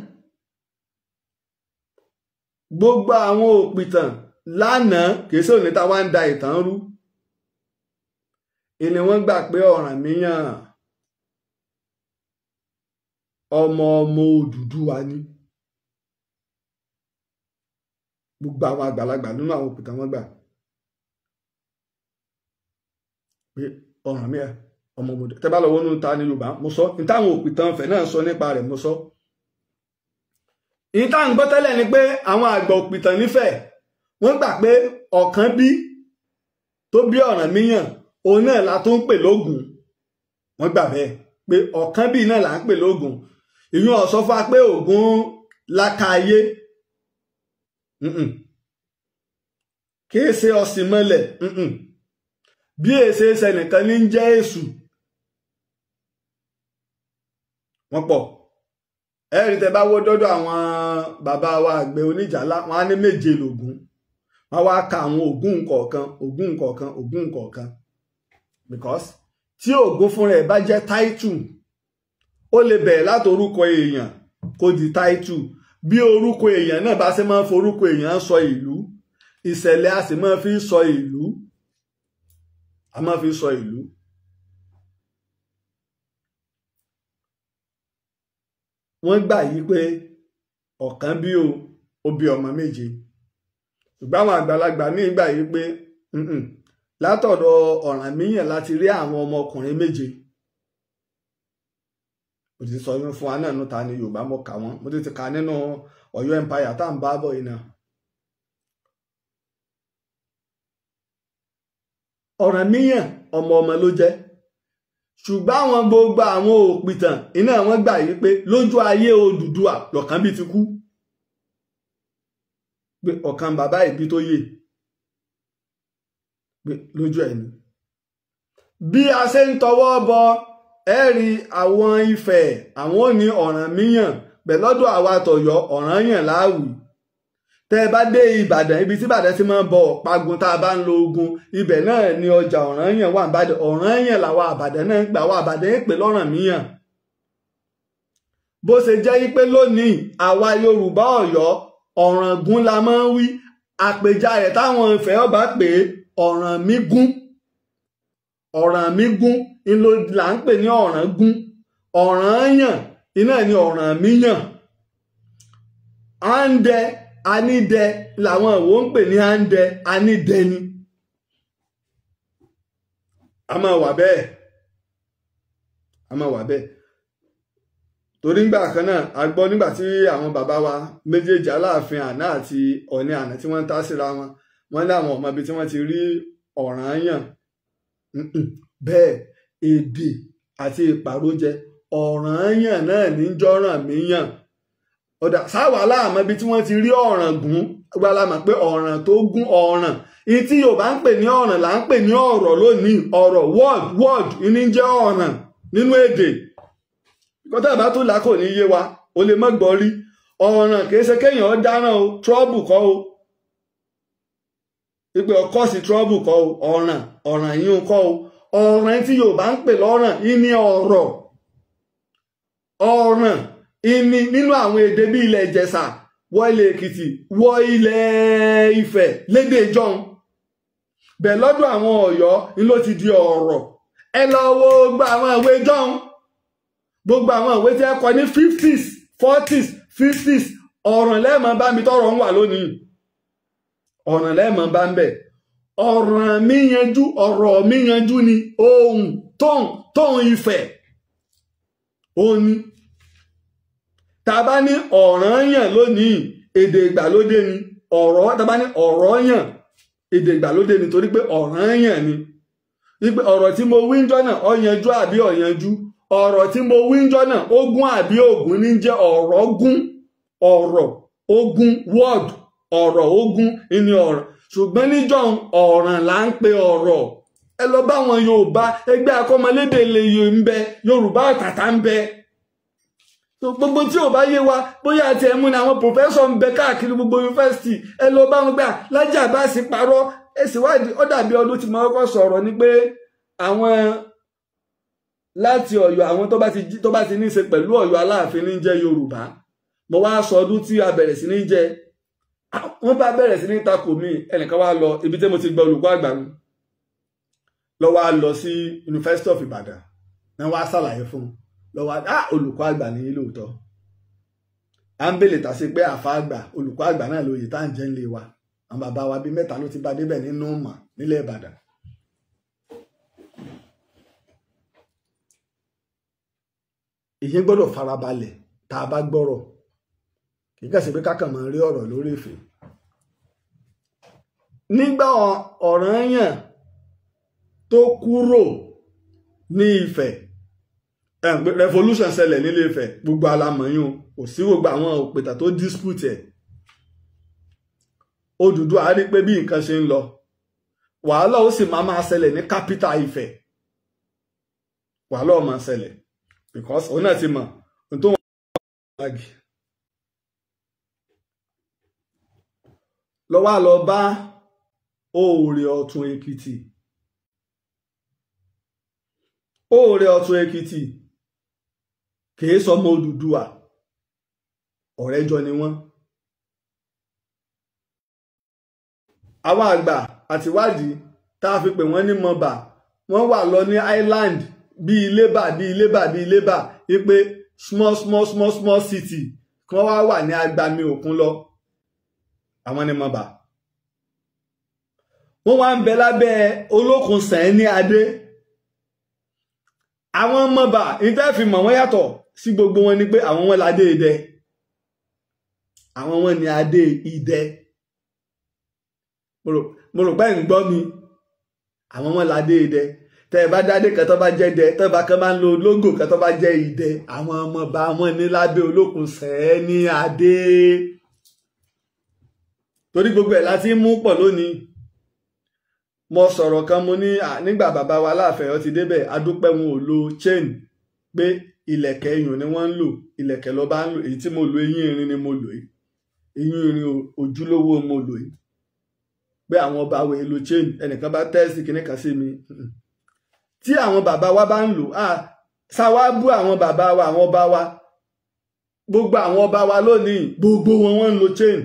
gbogbo àwọn òpìtàn lánàá, kìí ṣe òní tá wá ń da ìtàn rú, ìní wọ́n gbà pé Ọ̀rànmíyàn ọmọ ọmọ Odùduwà ni. Gbogbo àwọn àgbàlagbà nínú àwọn òpìtàn wọ́n gbà pé Ọ̀rànmíyàn ọmọ ọmọdé. Tẹ́ bá lọ wọnú ta ní Yorùbá, mo sọ ní táwọn òpìtàn Ifẹ̀ náà sọ nípa rẹ̀, mo sọ. Ìyí tá à ń gbọ́ tẹ́lẹ̀ ni pé àwọn àgbà òpìtàn nífẹ̀ẹ́ wọ́n gbà pé ọ̀kan bí tó bí Ọ̀rànmíyàn, òun náà la tó ń pè lógún. Wọ́n gbà bẹ́ẹ̀ pé ọ̀kan bí náà là ń pè lógún. Ìyún ó sọ fún wa pé Ògún lákàáyé, kìí ṣe ọ̀sìn mọ́lẹ̀, bí èsè ṣẹnìkan ní ń jẹ́ Èṣù. Wọ́n pọ̀. Ẹ̀rí tẹ́ bá wó dọ́dọ̀ àwọn bàbá wa àgbẹ̀ oníjàlá, wọn á ní méje lògún. Wọ́n wá ka àwọn Ògún kọ̀ọ̀kan, Ògún kọ̀ọ̀kan, Ògún kọ̀ọ̀kan. Because tí Ògún fúnra ẹ̀ bá jẹ́ táìtù, ó lè bẹ̀rẹ̀ láti orúkọ èèyàn kó di táìtù. Bí orúkọ èèyàn náà bá ṣe máa ń forúkọ èèyàn sọ ìlú, ìṣẹ̀lẹ̀ a sì máa fi sọ ìlú, a máa fi sọ ìlú. Wọ́n gbà yí pé ọ̀kan bí o bí ọmọ méje. Ṣùgbọ́n àwọn àgbàlagbà míì gbà yí pé látọ̀dọ̀ Ọ̀rànmíyàn láti rí àwọn ọmọkùnrin méje. Mo ti sọ fún wa náà nù ta ni Yorùbá, mo kà wọ́n, mo ti kà nínú Ọ̀yọ́ Empire tá à ń bá bọ̀ yìí náà. Ọ̀rànmíyàn ọmọ ọmọ ló jẹ́. Ṣùgbọ́n àwọn gbogbo àwọn òpìtàn iná wọn gbà yí pé lójú ayé Odùduwà lọ̀kan bí ti kú, pé ọ̀kan bàbá ìbí tó yè pé lójú ẹ̀ ni. Bí a ṣe ń tọwọ́ bọ ẹ̀rí àwọn Ifẹ̀, àwọn ò ní Ọ̀rànmíyàn, bẹ̀ lọ́dọ̀ àwa tọ̀yọ́ Ọ̀rànyàn láàwì. Tẹ́ ẹ bá dé Ìbàdàn, ibi tí Ìbàdàn ti máa ń bọ Ọ̀págun tá a bá ń lo ogun, ibẹ̀ náà ni ọjà Ọ̀rànyàn wà. Ìbàdàn Ọ̀rànyàn làwa Àbàdàn náà ń gbà, àwa Àbàdàn ń pè lọ́rànmíyàn. Bó ṣe jẹ́ pé lónìí àwa Yorùbá Ọ̀yọ́ Ọ̀ràngún la máa ń wí, àpèjà rẹ̀ táwọn Ifẹ̀ ọba pè é Ọ̀rànmígún. Ọ̀rànmígún là ń pè ní Ọ̀ràngún. Ọ̀rànyàn iná ni Ọ̀rànmíyàn. Àǹdẹ anídẹ làwọn ìwò ń pè ní àǹdẹ, anídẹ ni. A máa wà bẹ́ẹ̀, a máa wà bẹ́ẹ̀. Torí nígbà kan náà a gbọ́ nígbà tí àwọn bàbá wa méjèèjì Aláàfin àná àti Ọ̀ọ̀ni àná tí wọ́n ń tá síra wọn, wọ́n ní àwọn ọmọ ibi tí wọ́n ti rí Ọ̀rànyàn. Bẹ́ẹ̀ èdè àti ìpàrójẹ Ọ̀rànyàn náà ní jọ́rànmíyàn. Ọ̀dà sáwà láàmọ́ ibi tí wọ́n ti rí Ọ̀ràngún, gbala mọ̀ pé ọ̀ràn tó gún ọ̀ràn, ìyí tí Yorùbá ń pè ní ọ̀ràn là ń pè ní ọ̀rọ̀ lónìí. Ọ̀rọ̀ word, word ní jẹ́ ọ̀ràn nínú èdè. Kọ́tà bá tó là kò ní yé wa, o lè mọ́ gbọ́ rí. Ọ̀ràn kìí ṣe kéèyàn dáràn o, trouble kọ́ o, ìpè ọkọ̀ sí trouble kọ́ o, ọ̀ràn ọ̀ràn yín kọ́ o. Ọ̀ràn tí Yorùbá ń pè lọ́ràn ìní ọ̀rọ̀. Ọ̀ràn ìní nínú àwọn èdè bí ilẹ̀ Ìjẹ̀ṣà, wọ ilẹ̀ Èkìtì, wọ ilẹ̀ Ifẹ̀ lédè jọun. Bẹ̀ lọ́dọ̀ àwọn Ọ̀yọ́ ni ló ti di ọ̀rọ̀. Ẹ lọ wo gbogbo àwọn ìwé jọun, gbogbo àwọn ìwé tí ẹ kọ ní 50s 40s 50s, ọ̀ràn lẹ́ẹ̀mọ́ bá mi tọrọ ń wà lónìí. Ọ̀ràn lẹ́ẹ̀mọ́ bá ń bẹ̀. Ọ̀ràn mi yanjú, ọ̀rọ̀ mi yanjú ni ohun tóun Ifẹ̀ òun ni. Tá bá ní ọ̀ranyàn lónìí, èdè ìgbàlódé ni. Ọ̀rọ̀ tá bá ní ọ̀rọ̀yàn, èdè ìgbàlódé ni, torí pé ọ̀ranyàn ni. Wípé ọ̀rọ̀ tí mo wí ńjọ́ náà ó yanjú àbí ó yanjú, ọ̀rọ̀ tí mo wí ńjọ́ náà ogún àbí ògún ní jẹ́ ọ̀rọ̀ gún, ọ̀rọ̀ ogún word, ọ̀rọ̀ ogún ní ọ̀rọ̀. Ṣùgbọ́n níjọ́ ọ̀ràn là ń pe ọ̀rọ̀. Ẹ lọ bá wọn Yorùbá, ẹgbẹ́ akọ́mọlédè lè yọ ń bẹ, Yorùbá àtàtà ń bẹ. Gbogbo tí ò bá yé wa bóyá àti ẹ̀mú ni àwọn pòfẹ́sọ̀ ń bẹ káàkiri gbogbo yunifásitì, ẹ lọ bá wọn gbà. Lájí Abbas parọ́, ẹ sì wádìí. Ó dàbí ọdún tí mo kọ́kọ́ sọ̀rọ̀ ni pé àwọn láti Ọ̀yọ́, àwọn tó bá ti ní í ṣe pẹ̀lú Ọ̀yọ́ Aláàfin ní jẹ́ Yorùbá. Mo wá sọ ọdún tí a bẹ̀rẹ̀ sí ní jẹ́, wọ́n bá bẹ̀rẹ̀ sí ní takò mí. Ẹnìkan wá lọ ibi tí mo ti gba olùkọ́ àgbà mi lọ, wá lọ sí University of Ibadan náà, wá ṣàlàyé fún un lọ́wọ́. Á olùkọ́ àgbà ní lóòótọ́, à ń bèlè tà sí pé àfa àgbà olùkọ́ àgbà náà lóye tá à ń jẹ́ ń lé wa. Àwọn bàbá wa bíi mẹ́ta ló ti bá débẹ̀ nínú mọ̀ nílẹ̀ Ìbàdàn. Ìyẹn gbọ́dọ̀ farabalẹ̀ tá a bá gbọ́rọ̀, kì í kà sí pé kákan máa rí ọ̀rọ̀ lórí ìfẹ́. Nígbà Ọ̀rànyàn tó kúrò ní Ifẹ̀, revolution ṣẹlẹ̀ nílé Ifẹ̀, gbogbo alamọ̀yún, kò sí gbogbo àwọn òpìtà tó dispute ẹ̀. Odùduwà rí pé bí nǹkan ṣe ń lọ, wàhálà ó sì máa ṣẹlẹ̀ ní capital Ifẹ̀. Wàhálà ó máa ṣẹlẹ̀ because òun náà ti mọ̀ ohun tó wọ́n gbàgì. Lọ́wọ́ lọ bá Oòrè Ọ̀tún Èkìtì. Oòrè Ọ̀tún Èkìtì kìí sọmọ Odùduwà, ọ̀rẹ́ jọ ni wọ́n. Àwọn àgbà àtiwádìí tá a fi pè wọ́n ní mọba, wọ́n wà lọ ní island bíi Ilébà bíi Ilébà bíi Ilébà, wípé small small small small city kí wọ́n wá wà ní agbami òkun lọ. Àwọn ni mọba. Wọ́n wá ń bẹ lábẹ́ Olókun Sàní Adé. Àwọn mọba ìtẹ́ fi mọ̀ wọ́n yàtọ̀ sí gbogbo wọn ni pé àwọn wọn ládé idẹ, àwọn wọn ni adé idẹ. Mo rò pé ń gbọ́ mi. Àwọn wọn ládé idẹ. Tẹ́ ẹ bá dádé kan tó bá jẹ́ dẹ, tẹ́ ẹ bá kan máa ń lo lógò kan tó bá jẹ́ idẹ, àwọn mọba wọn ní lábẹ́ Olókun Sàní Adé. Torí gbogbo ẹ̀ láti mú pọ̀ lónìí. Mo sọ̀rọ̀ kan, mo ní nígbà bàbá wa Aláàfin Ọ̀yọ́ ti débẹ̀, adúpẹ́ wọn ò lo chain, pé ìlẹ̀kẹ̀ iyùn ni wọ́n ń lò, ìlẹ̀kẹ̀ ló bá ń lò. Èyí tí mo lò, eyín irin ni mo lò yìí, eyín irin ojúlówó mo lò yìí, pé àwọn ọba wo lo chain. Ẹnìkan bá tẹ́sì kìíní kan sí mi, tí àwọn bàbá wa bá ń lò, ṣáwá bú àwọn bàbá wa, àwọn ọba wa, gbogbo àwọn ọba wa lónìí, gbogbo wọn wọ́n ń lo chain.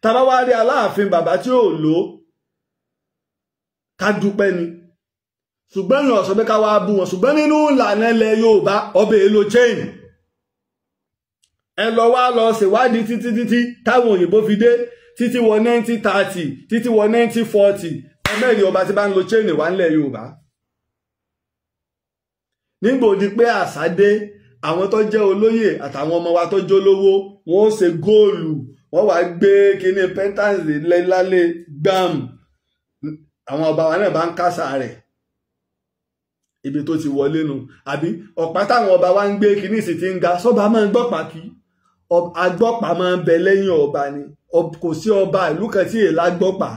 Tàbá wá rí Aláàfin bàbá tí ò lò, ká dúpẹ́ ni. Ṣùgbọ́n èèyàn sọ pé ká wá bú wọn. Ṣùgbọ́n nínú ìlànà ilẹ̀ Yorùbá, ọbẹ̀ èlò chain. Ẹ lọ wá lọ ṣèwádìí títí títí táwọn òyìnbó fi dé, títí wọ 1930, títí wọ 1940, ẹmẹ́rin ọba tí bá ń lo chain wà nílẹ̀ Yorùbá. Nígbò di pé àṣà dé, àwọn tó jẹ́ olóyè àtàwọn ọmọ wa tó jólówó, wọ́n ó ṣe góòlù, wọ́n wá gbé kíní pẹ́ńtáǹsì lálẹ́ gbàm. Àwọn ọba wa náà bá ń kásá rẹ̀, ibi tó ti wọlé nu. Àbí ọ̀pá táwọn ọba wa ń gbé kíní sì ti ń ga, sọ́ba máa ń gbọ́pàá kí agbọ́pàá máa ń bẹ lẹ́yìn ọba ni. Kò sí ọba ìlú kan tí èèlà gbọ́pàá.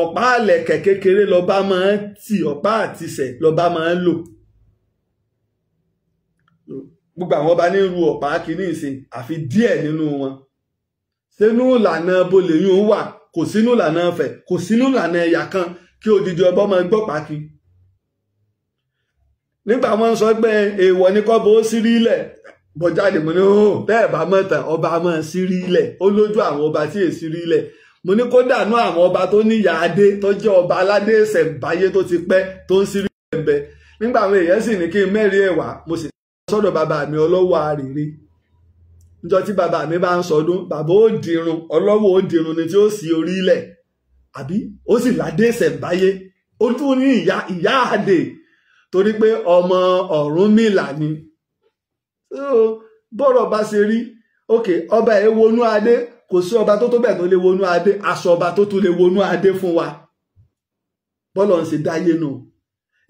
Ọ̀pá àlẹ̀kẹ̀ kékeré lọ́ba máa ń tì, ọ̀pá àtisẹ̀ lọ́ba máa ń lò. Gbogbo àwọn ọba ní ru ọ̀pá kíní ìsìn, àfi díẹ̀ nínú wọn. Sínú ìlànà bolè yún wà, kò sínú ìlànà Ifẹ̀, kò sínú ìlànà ẹ̀yà kan kí odidi ọba máa gbọ́pàá kí. Nígbà wọn sọ pé èèwọ̀ ni kọ́ bó sírí ilẹ̀ bọ́ jáde, mo ní ó bẹ́ẹ̀ bá mọ̀ tán, ọba máa sírí ilẹ̀. Ó lójú àwọn ọba tí è sírí ilẹ̀. Mo ní kó dànù àwọn ọba tó níyà adé, tó jẹ́ ọba aládé ìṣẹ̀ǹbáyé tó ti pẹ́ tó ń sírí ilẹ̀ ń bẹ. Nígbà àwọn èèyàn sì ní kí n mẹ́rin ẹ̀wà, mo sì sọ́dọ̀ bàbá mi Ọlọ́wọ́ Àrèrè. Níjọ́ tí bàbá mi bá ń sọdún, bàbá ó dirun, Ọlọ́wọ́ ó dirun ni tí ó sì orí ilẹ̀. Àbí ó sì ládé ìṣẹ̀ǹbáyé, ó tún ní ìyá àdè torí pé ọmọ Ọ̀rúnmìlà ni. Bọ́rọ̀ bá ṣe rí, ok, ọba ẹ̀ wọnú adé, kò sí ọba tó tó bẹ́ẹ̀ tó lè wọnú adé, aṣọ ọba tó tún lè wọnú adé fún wa. Bọ́lọ̀ ń ṣe dáyé nù.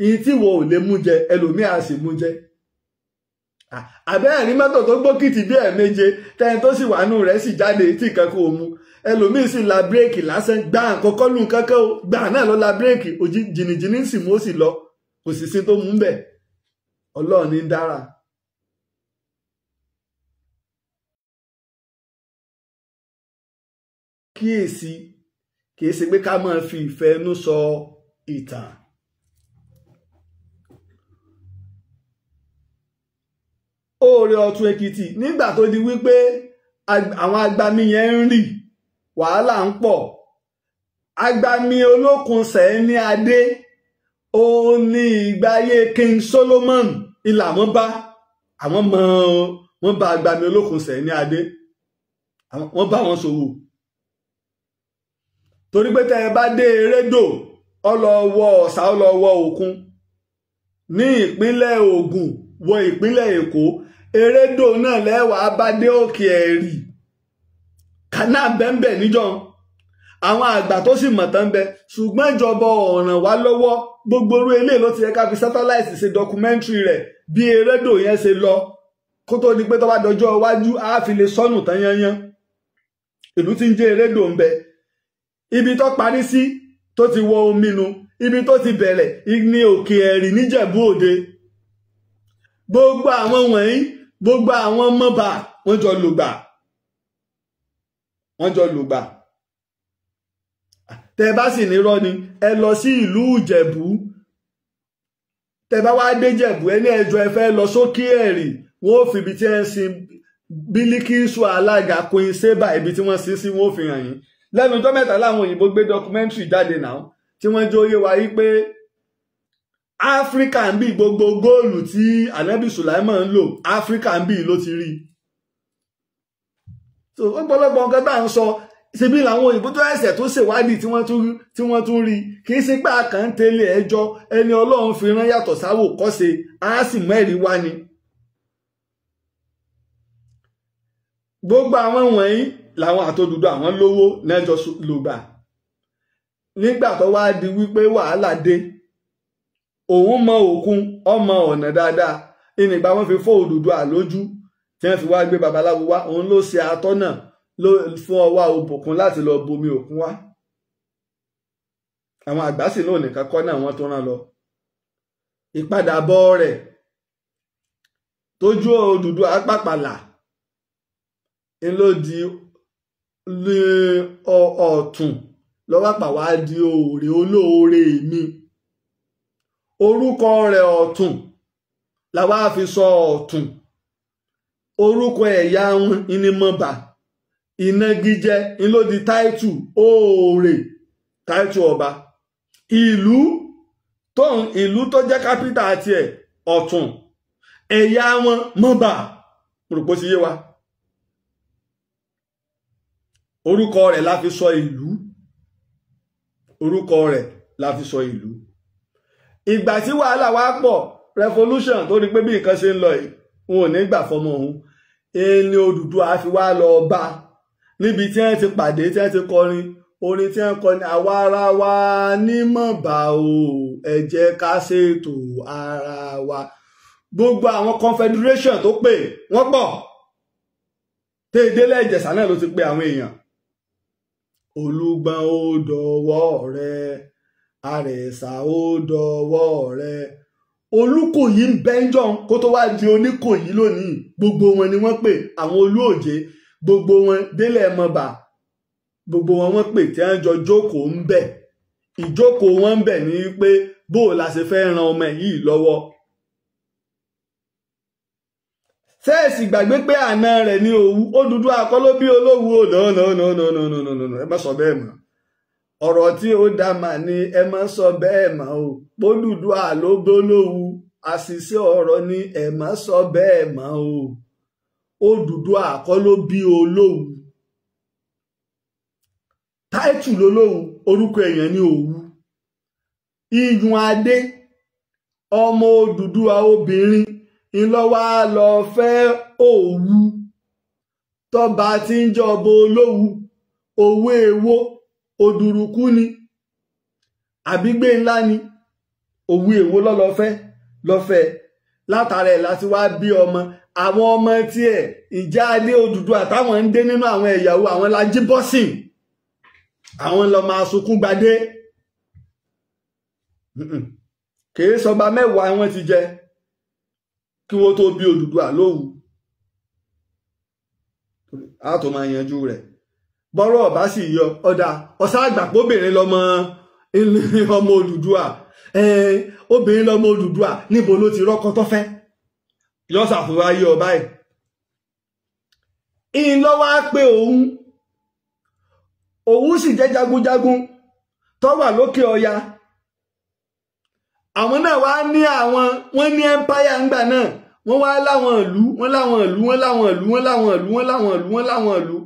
Ìyí tí wo ò lè mú jẹ, ẹlòmíà sì mú jẹ. Àbẹ́ẹ̀rí mọ́tò tó gbókìtì bí ẹ̀ẹ̀méje, tẹ́ni tó sì wà nù rẹ̀ sì jáde tí nǹkan kò mú. Ẹlòmíì sì la bírèkì lásán, gbà kọ́kọ́ lù kankan o, gbà náà ló la bírèkì, òjì jìnnìjìnnì sì mú ó sì lọ, kò sì sí tó mú bẹ̀. Ọlọ́run ní dára. Kíyèsí, kìí ṣe pé ká máa fi ìfẹ́ inú sọ ìtàn. Oore Ọ̀tún Èkìtì nígbà tó di wípé àwọn agbami yẹn ń rì, wàhálà ń pọ̀. Agbami olókun sẹ́ni adé, ó ní ìgbáyé King Solomon ìlà wọn bá àwọn mọ wọn bá agbami olókun sẹ́ni adé, wọ́n bá wọn ṣòwò. Torí pé tẹ́ ẹ bá dé erédò, ọlọ́wọ́ ọ̀sà, ọlọ́wọ́ òkun ní ìpínlẹ̀ Ògùn wọ ìpínlẹ̀ Èkó, erédò náà lẹ́wàá bá dé Òkè Ẹ̀rì, kànáà bẹ́ńbẹ̀ níjọ́ àwọn àgbà tó sì mọ̀ tán bẹ. Ṣùgbọ́n ìjọba ọ̀ràn wá lọ́wọ́, gbogbo orú eléyìí ló ti yẹ ká fi sátáláìtì ṣe dọkumẹ́ntìrì rẹ̀ bí erédò yẹn ṣe lọ, kó tó di pé tó bá dọjọ́ iwájú á fi lè sọnù tán yányán. Ìlú tí ń jẹ́ erédò ń bẹ, ibi tó parí sí tó ti wọ omi nu, ibi tó ti bẹ̀rẹ̀ ní Òkè Ẹ̀rì níjẹ̀bú Òde. Gbogbo àwọn wọ̀nyí, gbogbo àwọn mọ́ba wọ́n jọ lògbà, wọ́n jọ lògbà. Tẹ́ bá sì nírọ́ ni, ẹ lọ sí ìlú Ìjẹ̀bú. Tẹ́ bá wá dé Jẹ̀bú, ẹ ní ẹjọ́ ẹ fẹ́ lọ sókè Ẹ̀rì, wọ́n ó fi ibi tí ẹ ń sin Bílíkísù alága Queen Seba, ibi tí wọ́n sin sí, wọ́n ó fi hàn yín. Lẹ́nu ọjọ́ mẹ́ta láwọn òyìnbó gbé dọkumẹ́ntìrì jáde náà tí wọ́n jó yé wa yí pé Áfíríkà ń bí gbogbo góòlù tí Ànábì Sùláìmọ̀ ń lò, Áfíríkà ń bí ló ti rí. So ọ̀pọ̀lọpọ̀ nǹkan tá à ń sọ ṣebí làwọn òyìnbó tó ẹsẹ̀ tó ṣèwádìí tí wọ́n tún rí. Kì í ṣe pé àkàn ń tẹ̀lé ẹjọ́, ẹni Ọlọ́run fi rán yàtọ̀ sáwò kọ́ṣe, á sì mẹ́rin wá ni. Gbogbo àwọn wọ̀nyí làwọn àtòdùdú àwọn lówó lẹ́jọ́ lògbà. Nígbà tó wá di wípé wàhálà dé, òun mọ òkun, ọmọ ọ̀nà dáadáa, ìnìgbà wọn fi fọ́ Odùduwà lójú tí wọ́n fi wá gbé babaláwo wá, òun ló ṣe atọ́nà fún ọwá òbòkun láti lọ bomi òkun wá. Àwọn àgbà sì náà nìkan kọ́ náà wọ́n tó rán lọ. Ìpadàbọ̀ rẹ̀ tójú Odùduwà pàpàlà ń ló di ní Ọ̀tún lọ́wọ́ pàwá di òòrè olóore mi. Orúkọ rẹ̀ Ọ̀tún làwa fi sọ Ọ̀tún. Orúkọ ẹ̀yà wọn ní Mọ̀bà, ìnagijẹ ń ló di táìtù òòrè, táìtù ọba. Ìlú tó jẹ́ kápítà tiẹ̀ Ọ̀tún, ẹ̀yà wọn Mọ̀bà. Mo rò pé ó ti yé wa. Orúkọ rẹ̀ la fi sọ ìlú, orúkọ rẹ̀ la fi sọ ìlú. Ìgbà tí wàhálà wá pọ̀, revolution tó rí pé bí nǹkan ṣe ń lọ yìí, wọn ò ní gbà fọmọ òun. Ẹni Odùduwà fi wá lọ bá níbi tí wọ́n ti pàdé, tí wọ́n ti kọrin orin tí wọ́n kọrin, àwa ara wa ní Mọ̀bà o, ẹ jẹ́ ká ṣètò ara wa. Gbogbo àwọn confederation tó pè wọ́n pọ̀, téèdélé Ìjẹ̀ṣà náà ló ti pe àwọn èèyàn. Olúgbọ́n ó dọwọ́ rẹ, Àrẹ̀sà ó dọwọ́ rẹ. Olúkòyí ń bẹ́ńjọ́ kó tó wá di Oníkòyí lónìí. Gbogbo wọn ni wọ́n pè, àwọn Olúòjé, gbogbo wọn délẹ̀ Mọ̀bà, gbogbo wọn wọ́n pè tí wọ́n jọ jókòó ń bẹ̀. Ìjókòó wọn ń bẹ̀ ní pé bó o la ṣe fẹ́ ran ọmọ yìí lọ́wọ́. Sẹ́ẹ̀sì gbàgbé pé àna rẹ̀ ní Òwu, Odùduwà kọ́ ló bí Olówu o. No no no no no no no no, ẹ má sọ bẹ́ẹ̀ mọ́. Ọ̀rọ̀ tí ó dá mà ní ẹ má sọ bẹ́ẹ̀ mọ́ o. Odùduwà ló bólówu, àṣìṣe ọ̀rọ̀ ni ẹ má sọ bẹ́ẹ̀ mọ́ o. Odùduwà kọ́ ló bí Olówu. Táìtù lolówu. Orúkọ èèyàn ní Òwu. Iyùn Adé ọmọ Odùduwà obìnrin ńlọ́wọ́ lọ fẹ́ Òwu. Tọ́ba tí ń jọba Olówu, Òwu èwo, Òdùrùkú ni àbígbé ńlá ni, Òwu èwo lọ́lọ́fẹ́ lọ́fẹ́. Látara ẹ̀ láti wá bí ọmọ. Àwọn ọmọ tiẹ̀ ìjà Adé Odùduwà táwọn ń dé nínú àwọn ẹ̀yàwó àwọn Lájíbọ́sìn, àwọn lọ máa sunkún gbadé. Kìí sọba mẹ́wàá wọ́n ti jẹ kí wọ́n tó bí Odùduwà lówu. A tó máa yanjú rẹ̀. Bọ́rọ̀ ọ̀bá sì yọ ọ̀dà ọ̀sá àgbàpọ̀ obìnrin lọ́mọ ọmọ Odùduwà, obìnrin lọ́mọ Odùduwà, níbo ló ti rọ́kọ tó fẹ́? Yọ ṣàfihàn ayé ọba ẹ̀. Ìyìn lọ́wọ́ á pé òun. Òun sì jẹ́ jagunjagun tó wà lókè ọya. Àwọn náà wá ní àwọn, wọ́n ní empire ńgbà náà. Wọ́n wá láwọn ìlú, wọ́n láwọn ìlú, wọ́n láwọn ìlú, wọ́n láwọn ìlú, wọ́n láwọn ìlú, wọ́n láwọn ìlú.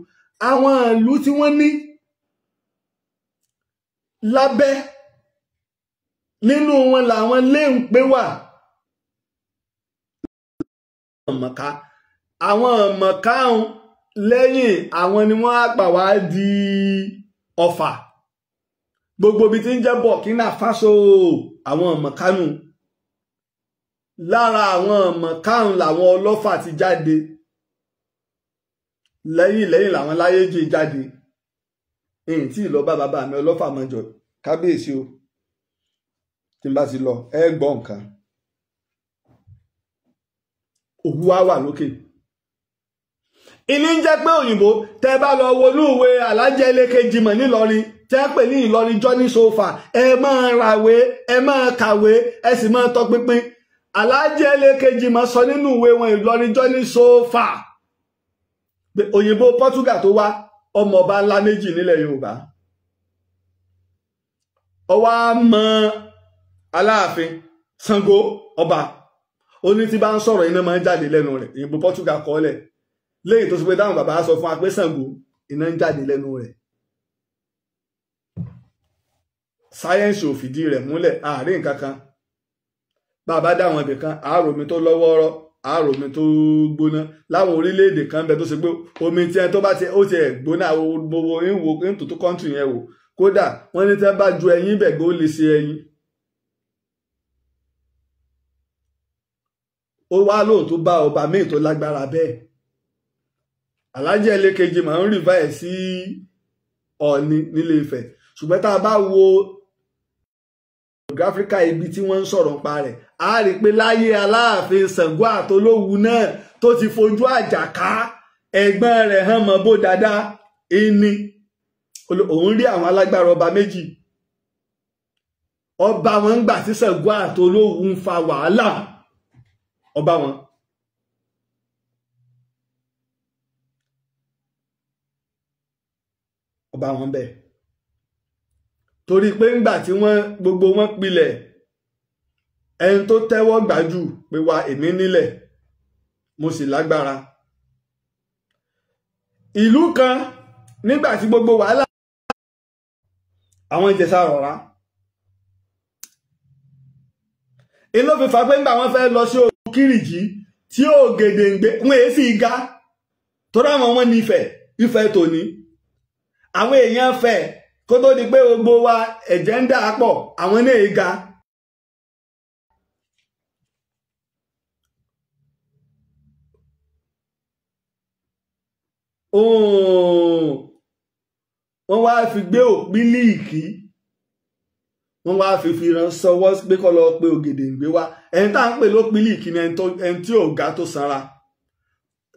Àwọn ìlú tí wọ́n ní lábẹ́ nínú wọn làwọn léǹpé wà. Àwọn mọ̀ká lẹ́yìn àwọn ni wọ́n á pà wá di Ọ̀fà. Gbogbo ibi tí ń jẹ́ Burkina Faso, àwọn mọ̀kánù. Lára àwọn mọ̀kánù làwọn Ọlọ́fà ti jáde. Lẹ́yìn lẹ́yìn làwọn Láyéjì jáde. Èyí tí ìlọ bá bàbá mi Ọlọ́fà mọ́jọ kábíyèsí o. Tí n bá ti lọ ẹ gbọ́ nǹkan. Òwu wá wà lókè. Ìní ń jẹ́ pé òyìnbó tẹ́ bá lọ wọnú ìwé Alájẹ Ẹlẹ́kejìmọ̀ nílọrin tẹ́ pè ní Ìlọrin Journey so far, ẹ máa ràwé, ẹ máa kàwé, ẹ sì máa tọpinpin. Alájẹ Ẹlẹ́kejìmọ̀ sọ nínú ìwé wọn Ìlọrin Journey so far pé òyìnbó Portugal tó wá ọmọ ọba ńlá méjì nílẹ̀ Yorùbá. Ó wá mọ Aláàfin Ṣàngó ọba. Ó ní tí bá ń sọ̀rọ̀ iná máa ń jáde lẹ́nu rẹ̀. Òyìnbó Portugal kọ́ lẹ̀. Léyìí tó ṣe pé táwọn bàbá sọ fún wa pé Ṣàngó iná ń jáde lẹ́nu rẹ̀. Sáyẹ́ǹsì ò fìdí rẹ̀ múlẹ̀, àárín nǹkan kan. Bàbá dáwọn ibì kan, àárò omi tó lọ́wọ́rọ́, àárò omi tó gbóná. Láwọn orílẹ̀-èdè kan bẹ tó ṣe pé omi tí ẹni tó bá ti ó ti ẹ̀ gbóná, gbogbo ìwò ìtòtò kọ́ńtù yẹn wò. Kódà wọ́n ní tí wọ́n bá ju ẹyin bẹ̀ gbó lè ṣe ẹyin. Ó wá lóhùn tó bá ọba míì tó lágbára bẹ́ẹ̀. Alájẹ Ẹlẹ́kejì máa ń rìvá ẹ̀ sí Ọ̀ọ̀ni nílé Ifẹ̀. Ṣùgbọ́n tá a bá wo Áfíríkà ibi tí wọ́n ń sọ̀rọ̀ nípa rẹ̀, a rí i pé láyé Aláàfin Ṣàngó àtOlówu náà tó ti fojú àjàká ẹ̀gbọ́n rẹ̀ hàn mọ́ bó dáadáa ìní. Òun rí àwọn alágbára ọba méjì. Ọba wọn ń gbà tí Ṣàngó àtOlówu ń fa wàhálà. Ọba wọn. Ọba wọn bẹ́ẹ̀. Torí pé ńgbà tí wọ́n gbogbo wọn pilẹ̀, ẹni tó tẹ́wọ́ gbájú pé wa èmi nílẹ̀, mo sì lágbára. Ìlú kan nígbà tí gbogbo wàhálà àwọn Ìjẹ̀ṣà rọ̀rá. Inú fi fà pé ńgbà wọ́n fẹ́ lọ sí ogun Kírìjí tí Ògèdèngbé wọn èé sì ga torí àwọn wọn ní Ifẹ̀, Ifẹ̀ tòní. Àwọn èèyàn fẹ́ kó tó di pé gbogbo wa ẹ̀jẹ̀ ń dà pọ̀, àwọn náà ga. Wọ́n wá fi gbé Òpílíìkì, wọ́n wá fi rán sọwọ́ pé kó lọ pé Ògèdèngbé wá. Ẹni tá à ń pè lópílíìkì ni ẹni tí ò ga tó sanra.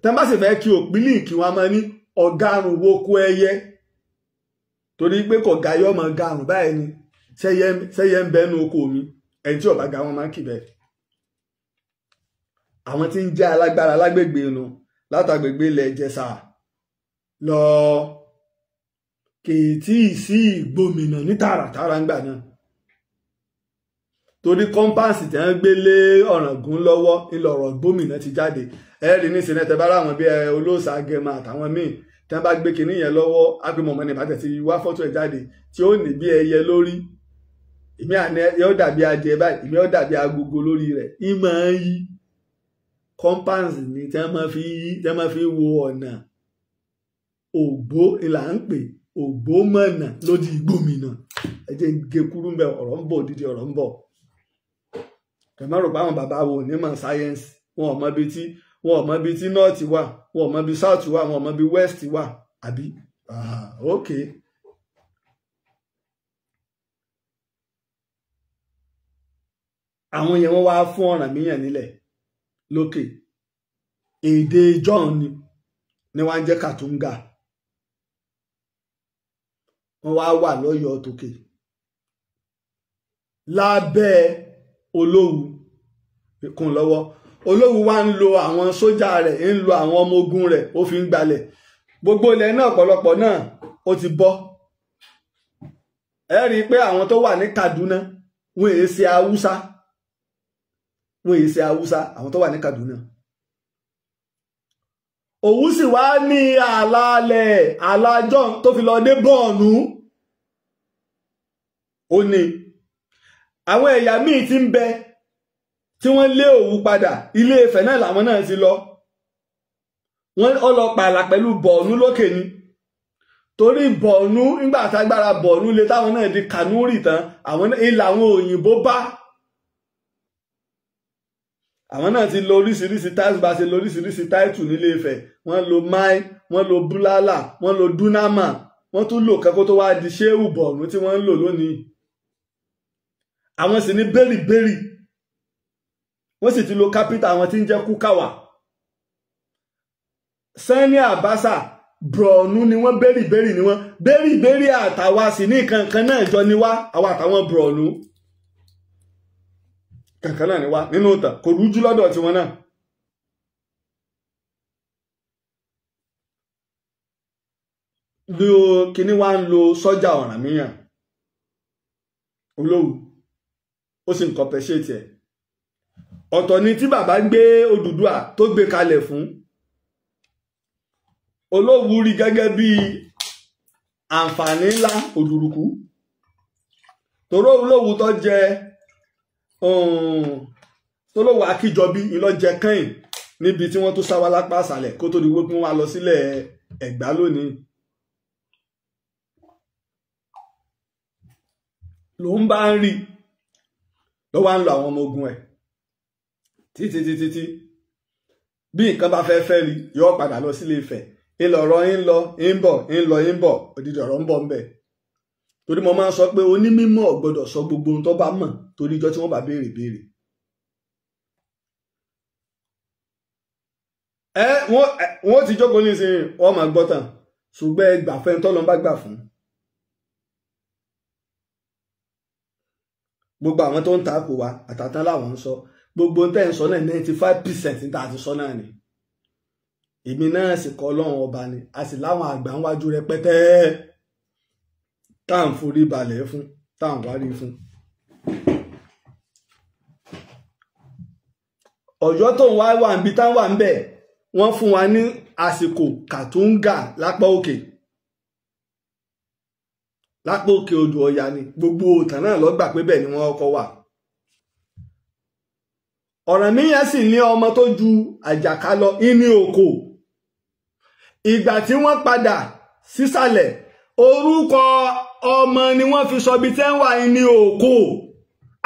Tẹ́ bá sì fẹ́ kí Òpílíìkì wọn máa ní ọ̀garùn woko ẹyẹ. Torí pé kò ga yọ ọmọ garùn báyìí ni sẹ́yẹ ń bẹnu oko mi. Ẹni tí ọba ga wọn máa ń kì bẹ́ẹ̀. Àwọn tí ń jẹ́ alágbára lágbègbè inú látàgbègbè ilẹ̀ Ìjẹ̀ṣà lọ kì í tí ì sí ìgbòmìnà ní tààràtàrà ńgbà náà. Torí kọ́mpáǹsì tí wọ́n gbé lé Ọ̀ràngún lọ́wọ́ ńlọrọ̀ gbòmìnà ti jáde. Ẹ rí ní sinẹ́tẹ̀ bá ráwọn bíi Olóòṣà Agẹmọ àtàwọn míì Tí wọ́n bá gbé kinní yẹn lọ́wọ́, á pé mọ̀mọ́ ní ìbátẹ̀ ti wá fọ́tò ẹ̀ jáde tí ó ní bí ẹyẹ lórí. Ìmí àná yóò dàbí adìẹ báyìí, ìmí yóò dàbí agogo lórí rẹ̀. Ìmọ̀ ń yí compass ni tí wọ́n máa fi yí, tí wọ́n máa fi wo ọ̀nà. Ògbó là ń pè, Ògbómọ̀nà lódì Ìgbòmìnà. Ẹ jẹ́ gé kúrú ń bẹ, ọ̀rọ̀ ń bọ̀, odidi ọ̀rọ̀ ń bọ̀. Kẹ̀mọ́ rò pé àwọn bàbá wo ní mọ̀ sáyẹ́nsì, wọn ò mọ ibi tí, wọn ò mọ ibi tí north wà, wọn ò mọ ibi south wà, wọn ò mọ ibi west wà, àbí? Ok. Àwọn yẹn wọ́n wá fún Ọ̀rànmíyàn nílẹ̀ lókè. Èdè John ni wọ́n ń jẹ́ Kàtúngà. Wọ́n wá wà lọ́yọ̀ọ́ tòkè lábẹ́ Olówu kún lọ́wọ́. Olówu wá ń lo àwọn sójà rẹ̀, ń lo àwọn ọmọ ogun rẹ̀, ó fi ń gbalẹ̀. Gbogbo ilẹ̀ náà ọ̀pọ̀lọpọ̀ náà ó ti bọ́. Ẹ rí i pé àwọn tó wà ní Kaduna wọ́n èé ṣe Haúsá, wọ́n èé ṣe Haúsá, àwọn tó wà ní Kaduna. Òwú sì wá ní àlàálẹ̀ àlàjọ́ tó fi lọ dé Bọ̀ọ̀nù. Ó ní àwọn ẹ̀yà míì tí ń bẹ tí wọ́n lé Òwu padà, Ilé Ifẹ̀ náà làwọn náà ti lọ. Wọ́n ó lọ pààlà pẹ̀lú Bọ̀ọ̀nù lókè ni. Torí Bọ̀ọ̀nù, nígbà tágbára Bọ̀ọ̀nù lé táwọn náà di Kànúrì tán, àwọn ilà àwọn òyìnbó bá. Àwọn náà ti lo oríṣiríṣi táìtù, bá ṣe lo oríṣiríṣi táìtù nílé Ifẹ̀. Wọ́n lo Mai, wọ́n lo Búlálà, wọ́n lo Dúnámà, wọ́n tún lò kẹ́kọ́ tó wá di Ṣéhù Bọ̀ọ̀nù tí wọ́n ń lò lónìí. Àwọn sì ní bẹ́rìbẹ́rì. Wọ́n sì ti lo kápítà àwọn tí ń jẹ́ Kúkàwà. Sani Abacha, Bọ̀ọ̀nù ni wọ́n, bẹ́rìbẹ́rì ni wọ́n. Bẹ́rìbẹ́rì àtàwa sì ní kankan náà jọ ni wá, àwa àtàwọn Bọ̀ọ̀nù. Kankan náà ni wá nínú ìtàn, kò rújú lọ́dọ̀ tiwọn náà. Lo kíní wá ń lo sọ́jà Ọ̀rànmíyàn Olówu, ó sì ń compensate ẹ̀. Ọ̀tọ̀ ni tí bàbá gbé Odùduwà tó gbé kalẹ̀ fún. Olówu rí gẹ́gẹ́ bí àǹfààní ńlá Òdùrùkú. Toró Olówu tó jẹ Tolówu Akíjọbí ìlọ́jẹ kẹ́yìn níbi tí wọ́n tó sá wá lápá àṣàlẹ̀ kó tó di wípé wọ́n wá lọ sílẹ̀ Ẹ̀gbá lónìí. Ló ń bá ń rí ló wá ń lo àwọn ọmọ ogun ẹ̀ títí títí tí bí nǹkan bá fẹ́ fẹ́ rí yóò padà lọ sílé Ifẹ̀. Ńlọrọ̀ ń lọ ń bọ̀ ń lọ ń bọ̀, odidi ọ̀rọ̀ ń bọ̀ ń bẹ̀. Torí mo máa ń sọ pé onímọ̀ ò gbọ́dọ̀ sọ gbogbo ohun tó bá mọ̀ torí ijọ́ tí wọ́n bá béèrè béèrè. Ẹ wọ́n ti jókòó nísìnyí, wọ́n máa gbọ́ tàn, ṣùgbọ́n ẹ gbà fẹ́ tọ́lọ́ bá gbà fún. Gbogbo àwọn tó ń ta kò wá àtàtàn láwọn ń sọ gbogbo tẹ́ ń sọ náà 95% tá a ti sọ náà ni. Èmi náà sì kọ́ Ọlọ́run ọba ni, a sì láwọn àgbà ń wájú rẹpẹtẹ tá à ń forí balẹ̀ fún, tá à ń wárí fún. Ọ̀yọ́ tó ń wá wà níbi tá wà ń bẹ̀, wọ́n fún wa ní àsìkò Kàtúngà lápá òkè, lápá òkè odò Ọya ni. Gbogbo òtàn náà ló gbà pé bẹ́ẹ̀ ni wọ́n kọ́ wà. Ọ̀rànmíyàn sì ní ọmọ tó ju Àjàká lọ ní oko. Ìgbà tí wọ́n padà sísàlẹ̀, orúkọ ọmọ ni wọ́n fi sọ ibi tẹ́ ń wà ní oko.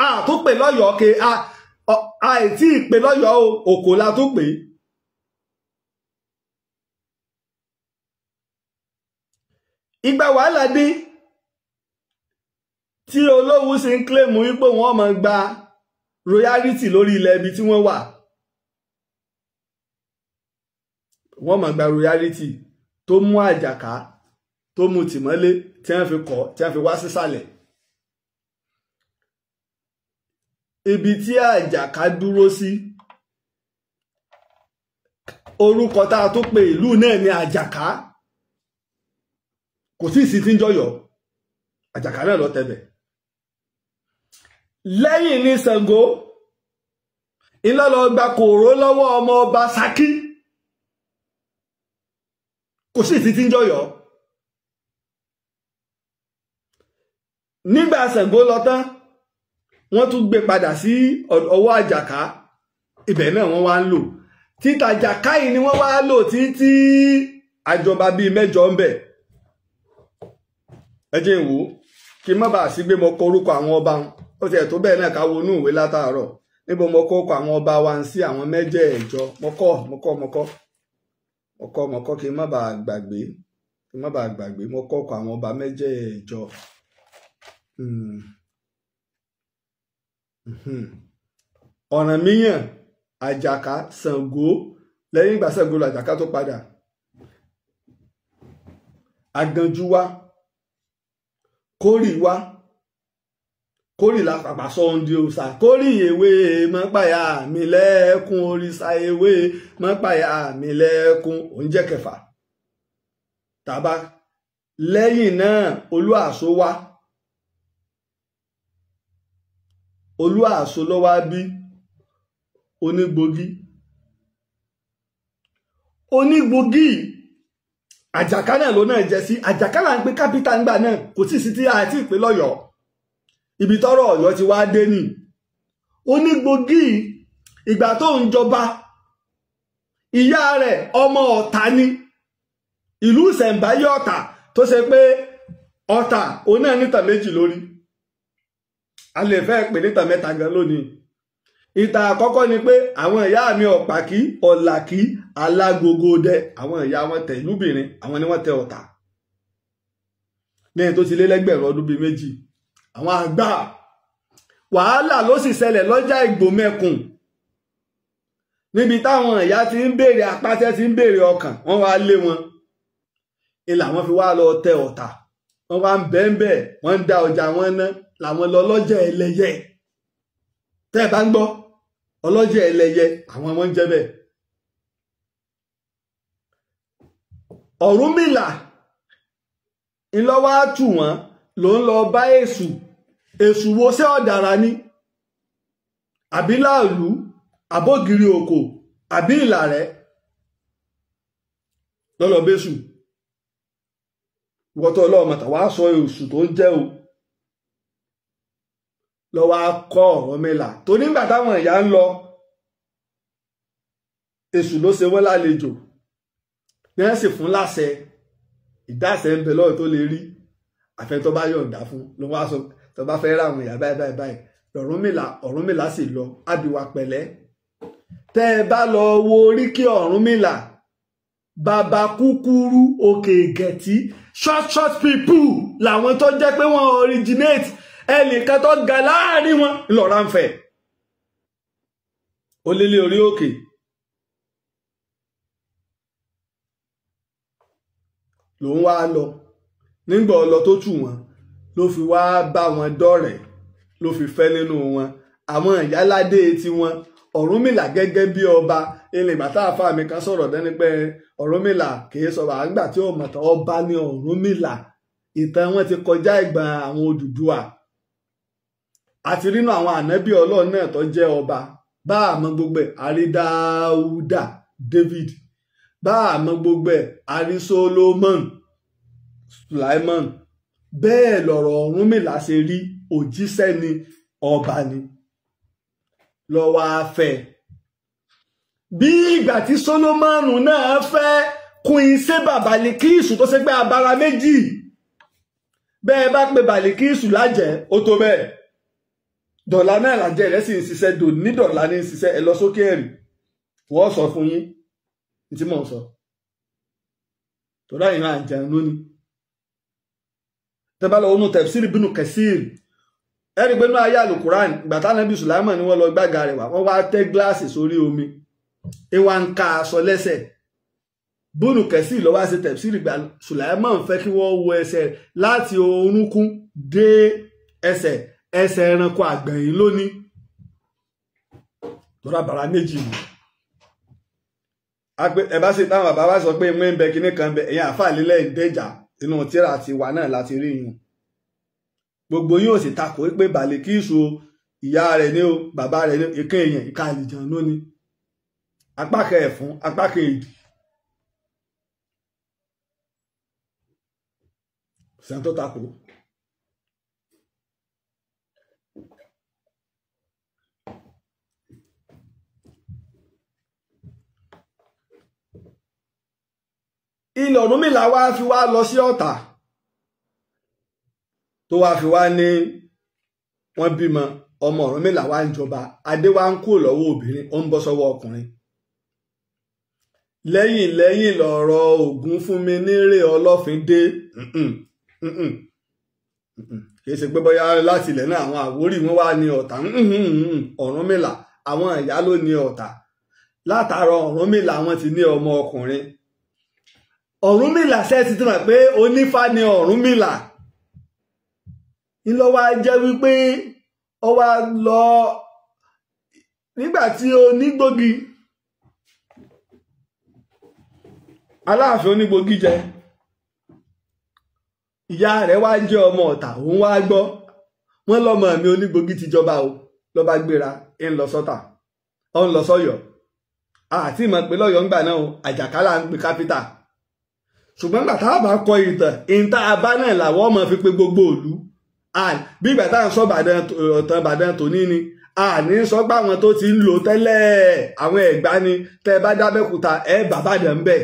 A tó pè lọ́yọ̀ọ́ ke àìtí ìpè lọ́yọ̀ọ́ òkò la tó pè. Ìgbà wàhálà dé tí Olówu sì ń kílèmù wípé wọ́n máa gba royalty lórí ilẹ̀ ibi tí wọ́n wà. Wọ́n máa gba royalty tó mú Àjàká tó mú tìmọ́lé tí wọ́n fi kọ́, tí wọ́n fi wá sísàlẹ̀. Ibi tí Àjàká dúró sí, orúkọ tá a tó pe ìlú náà ní Àjàká. Kò sí ìsìn tí ń jọyọ̀, Àjàká náà lọ tẹ̀bẹ̀. Lẹ́yìn ní Ṣàngó iná lọ gba kòró lọ́wọ́ ọmọ ọba Ṣakí. Kò sí ìtí tí ń jọyọ̀. Nígbà Ṣàngó lọ tán, wọ́n tún gbé padà sí ọwọ́ Àjàká, ibẹ̀ náà wọ́n wá ń lò. Títa Àjàká yìí ni wọ́n wá lò títí àjọba bíi mẹ́jọ ń bẹ̀. Ẹ jẹ́ n wò kí n má bàa sí gbé mo kọ orúkọ àwọn ọba wọn. Ó tiẹ̀ tó bẹ́ẹ̀ náà ká wọnú ìwé látàárọ̀. Níbo mo kọ orúkọ àwọn ọba wa ń sí àwọn mẹ́jẹ̀ẹ̀jọ. Mo kọ kí n má bàa gbàgbé. Kí n má bàa gbàgbé. Mo kọ orúkọ àwọn ọba mẹ́jẹ̀ẹ̀jọ. Ọ̀rànmíyàn, Àjàká, Ṣàngó. Lẹ́yìn ìgbà Ṣàngó lọ Àjàká tó padà. Àgànjú wá, Kórì wá, Kórì la pàpà sọ ohun di òòṣà. Kórì ewé mọ́pàyà mi lẹ́ẹ̀kún, òrìṣà ewé mọ́pàyà mi lẹ́ẹ̀kún, oúnjẹ kẹfà. Tàbá lẹ́yìn náà Olúàṣọ wá. Olúàṣọ ló wá bí Onígbògí. Onígbògí Àjàká náà ló náà jẹ sí. Àjàká là ń pè kápítà ńgbà náà, kò tí sí tí a ti pè lọ́yọ̀ọ́. Ibi tọ́rọ̀ Ọ̀yọ́ ti wá dé nì. Onígbògí ìgbà tó ń jọba, ìyá rẹ̀ ọmọ Ọ̀tà ni. Ìlú Ìṣẹ̀ǹbáyé Ọ̀tà tó ṣe pé Ọ̀tà òun náà níta méjì lórí. A lè fẹ́ pè níta mẹ́ta gan lónìí. Ìtàn àkọ́kọ́ ni pé àwọn ìyá mi Ọ̀pàkí, Ọ̀làkí, Alágógódẹ, àwọn ìyá wọn tẹ ìlúbìnrin, àwọn ni wọ́n tẹ Ọ̀tà. Lẹ́yìn tó ti lé lẹ́gbẹ̀rún ọdún bíi méjì, àwọn àgbà wàhálà ló sì ṣẹlẹ̀ lọ́jà Ìgbòmẹ̀kùn. Níbi táwọn ìyá ti ń béèrè apátẹ́ ti ń béèrè ọkàn, wọ́n wá lé wọn. Ilà wọn fi wá lọ tẹ Ọ̀tà. Wọ́n wá ń bẹ́ńbẹ́, wọ́n ń dá ọjà wọn ná, làwọn lọ lọ́jà ẹlẹ́yẹ. Tẹ́ ẹ bá ń gbọ́ ọlọ́jẹ̀ ẹlẹ́yẹ, àwọn wọn ń jẹ́ bẹ́ẹ̀. Ọ̀rúnmìlà ńlọ́wọ́ á tù wọ́n ló ń lọ bá Èṣù. Èṣù wo ṣé ọ̀dàrà ni, àbí láàlú, àbógiri òkò, àbí ìlàrẹ́ lọ́lọ́ bẹ́sù. Ìwọ́tọ̀ ọlọ́ọ̀mọ̀tà wàá sọ Èṣù tó ń jẹ́ o. Lọ́wọ́ á kọ́ Ọ̀rúnmìlà tó nígbà táwọn ìyá ń lọ, Èṣù ló ṣe wọ́n lálejò ní wọ́n sì fún láṣẹ. Ìdáṣẹ ń bẹ lọ́wọ́ tó lè rí àfẹ́ tó bá yọ̀ǹda fún ló wá sọ tó bá fẹ́ ráwọn ìyá báyìí báyìí báyìí. Ọ̀rúnmìlà Ọ̀rúnmìlà sì lọ ábíwá pẹ̀lẹ́. Tẹ́ ẹ bá lọ wo oríkì Ọ̀rúnmìlà, bàbá kúkúrú òkè gẹ̀tì, short short people làwọn tó jẹ́ pé wọ́n originate. Ẹnìkan tó ga láàrin wọn ńlọrọ̀ ń fẹ́ ó lélẹ̀ orí òkè. Lòun wá lọ nígbà ọlọ tó tù wọn ló fi wá bá wọn dọ̀rẹ́, ló fi fẹ́ nínú wọn àwọn ìyáládé tiwọn. Ọ̀rúnmìlà gẹ́gẹ́ bí ọba ilẹ̀ ìgbà tá a fa mi kan sọ̀rọ̀ dání pé Ọ̀rúnmìlà kìí sọ̀rọ̀ àgbà tí ó mọ̀tàn ọba ní Ọ̀rúnmìlà. Ìtàn wọn ti kọjá ìgbà àwọn Odùduwà àti rínú àwọn ànábì Ọlọ́run náà tó jẹ́ ọba. Bá àmọ́ gbogbo ẹ̀ àrí Dáúdà David, bá àmọ́ gbogbo ẹ̀ àrí Solomon Sulaiman. Bẹ́ẹ̀ lọ̀rọ̀ Ọ̀rúnmìlà ṣe rí, òjíṣẹ́ ni, ọba ni. Lọ́wọ́ afẹ́ bí ìgbà tí Solomon náà fẹ́ Queen Seba Bàlíkísù tó ṣe pé abara méjì. Bẹ́ẹ̀ bá pe Bàlíkísù lájẹ́, ó tó bẹ́ẹ̀. Dọ̀là náà làjẹ́ rẹ̀ sì ń ṣiṣẹ́, dò ní dọ̀là ní ṣiṣẹ́. Ẹ lọ sókè ẹ̀rì, wọ́n sọ fún yín tí mò ń sọ. Tọ́lá ìran àjẹun lónìí. Tẹ́ bá lọ wọnú tẹ̀síìrì bínú kẹsíìrì, ẹ rí i pé ní ayé àlùkùránì ìgbà táwọn ẹbí Sùláìmọ̀ ni wọ́n lọ gbága rẹ̀ wá, wọ́n wá tẹ́ gíláàsì sórí omi, ìwà ń ka aṣọ lẹ́sẹ̀. Bínú kẹsíìrì ló wá ṣe tẹ̀síìrì gbà Sùláìmọ̀ ń fẹ́ kí wọ́n wo ẹsẹ̀ láti orúnkún dé ẹsẹ̀, ẹsẹ̀ ẹranko àgbẹ̀yìn lónìí. Tọ́lá bàrà méjì ni. Ẹ bá sì táwọn bàbá bá sọ pé ìwé ń bẹ kinní kan bẹ, ẹ̀yin àáfàá lílẹ̀ ìdẹ́jà inú tíra ti wà náà láti rí yun. Gbogbo yóò sì takò pé Bàlíkísù ìyá rẹ̀ ní o, bàbá rẹ̀ ní ìkan èèyàn, ìka àlìjàn lónìí. Apá kan ẹ̀fún, apá kan èdì. Sẹ́ni tó takò. Ilẹ̀ Ọ̀rúnmìlà wá fi wá lọ sí Ọ̀tà, tó wá fi wá ní wọ́n bímọ ọmọ Ọ̀rúnmìlà wá ń jọba. Adé wá ń kúrò lọ́wọ́ obìnrin, ó ń bọ́ sọ́wọ́ ọkùnrin. Lẹ́yìn lẹ́yìn lọ̀rọ̀ Ògún fún mi nírè Ọlọ́fin dé. Kì í ṣe pé bóyá láti ilẹ̀ náà àwọn Àwórì wọn wá ní Ọ̀tà. Ọ̀rúnmìlà àwọn ìyá ló ní Ọ̀tà. Látara Ọ̀rúnmìlà wọn ti ní ọmọ ọkùnrin. Ọ̀rúnmìlà ṣe ti tún mọ̀ pé onífá ni Ọ̀rúnmìlà. Ńlọ wá jẹ́ wípé ó wá lọ nígbà tí Onígbògi, Aláàfin Onígbògi jẹ, ìyá rẹ̀ wá jẹ́ ọmọ Ọ̀tà. Òun wá gbọ́ wọ́n lọ́mọ mi Onígbògi ti jọba o, ló bá gbéra ń lọ sọ́tà, ó ń lọ sọ́yọ́. Àti ìmọ̀ pé lọ́yọ̀ ń gbà náà o, Àjàkálà ń pe kápítà. Ṣùgbọ́n gbà tá a bá kọ ìtàn, ìta abá náà làwọn ọmọ fi pe gbogbo ìlú. Bí ìgbà tá à ń sọ ọ̀tàn Ìbàdàn tòní ni, àní sọ pé àwọn tó ti ń lò tẹ́lẹ̀ àwọn Ẹ̀gbá ni. Tẹ́ ẹ bá dábẹ́kúta ẹ bàbá dàn bẹ́ẹ̀.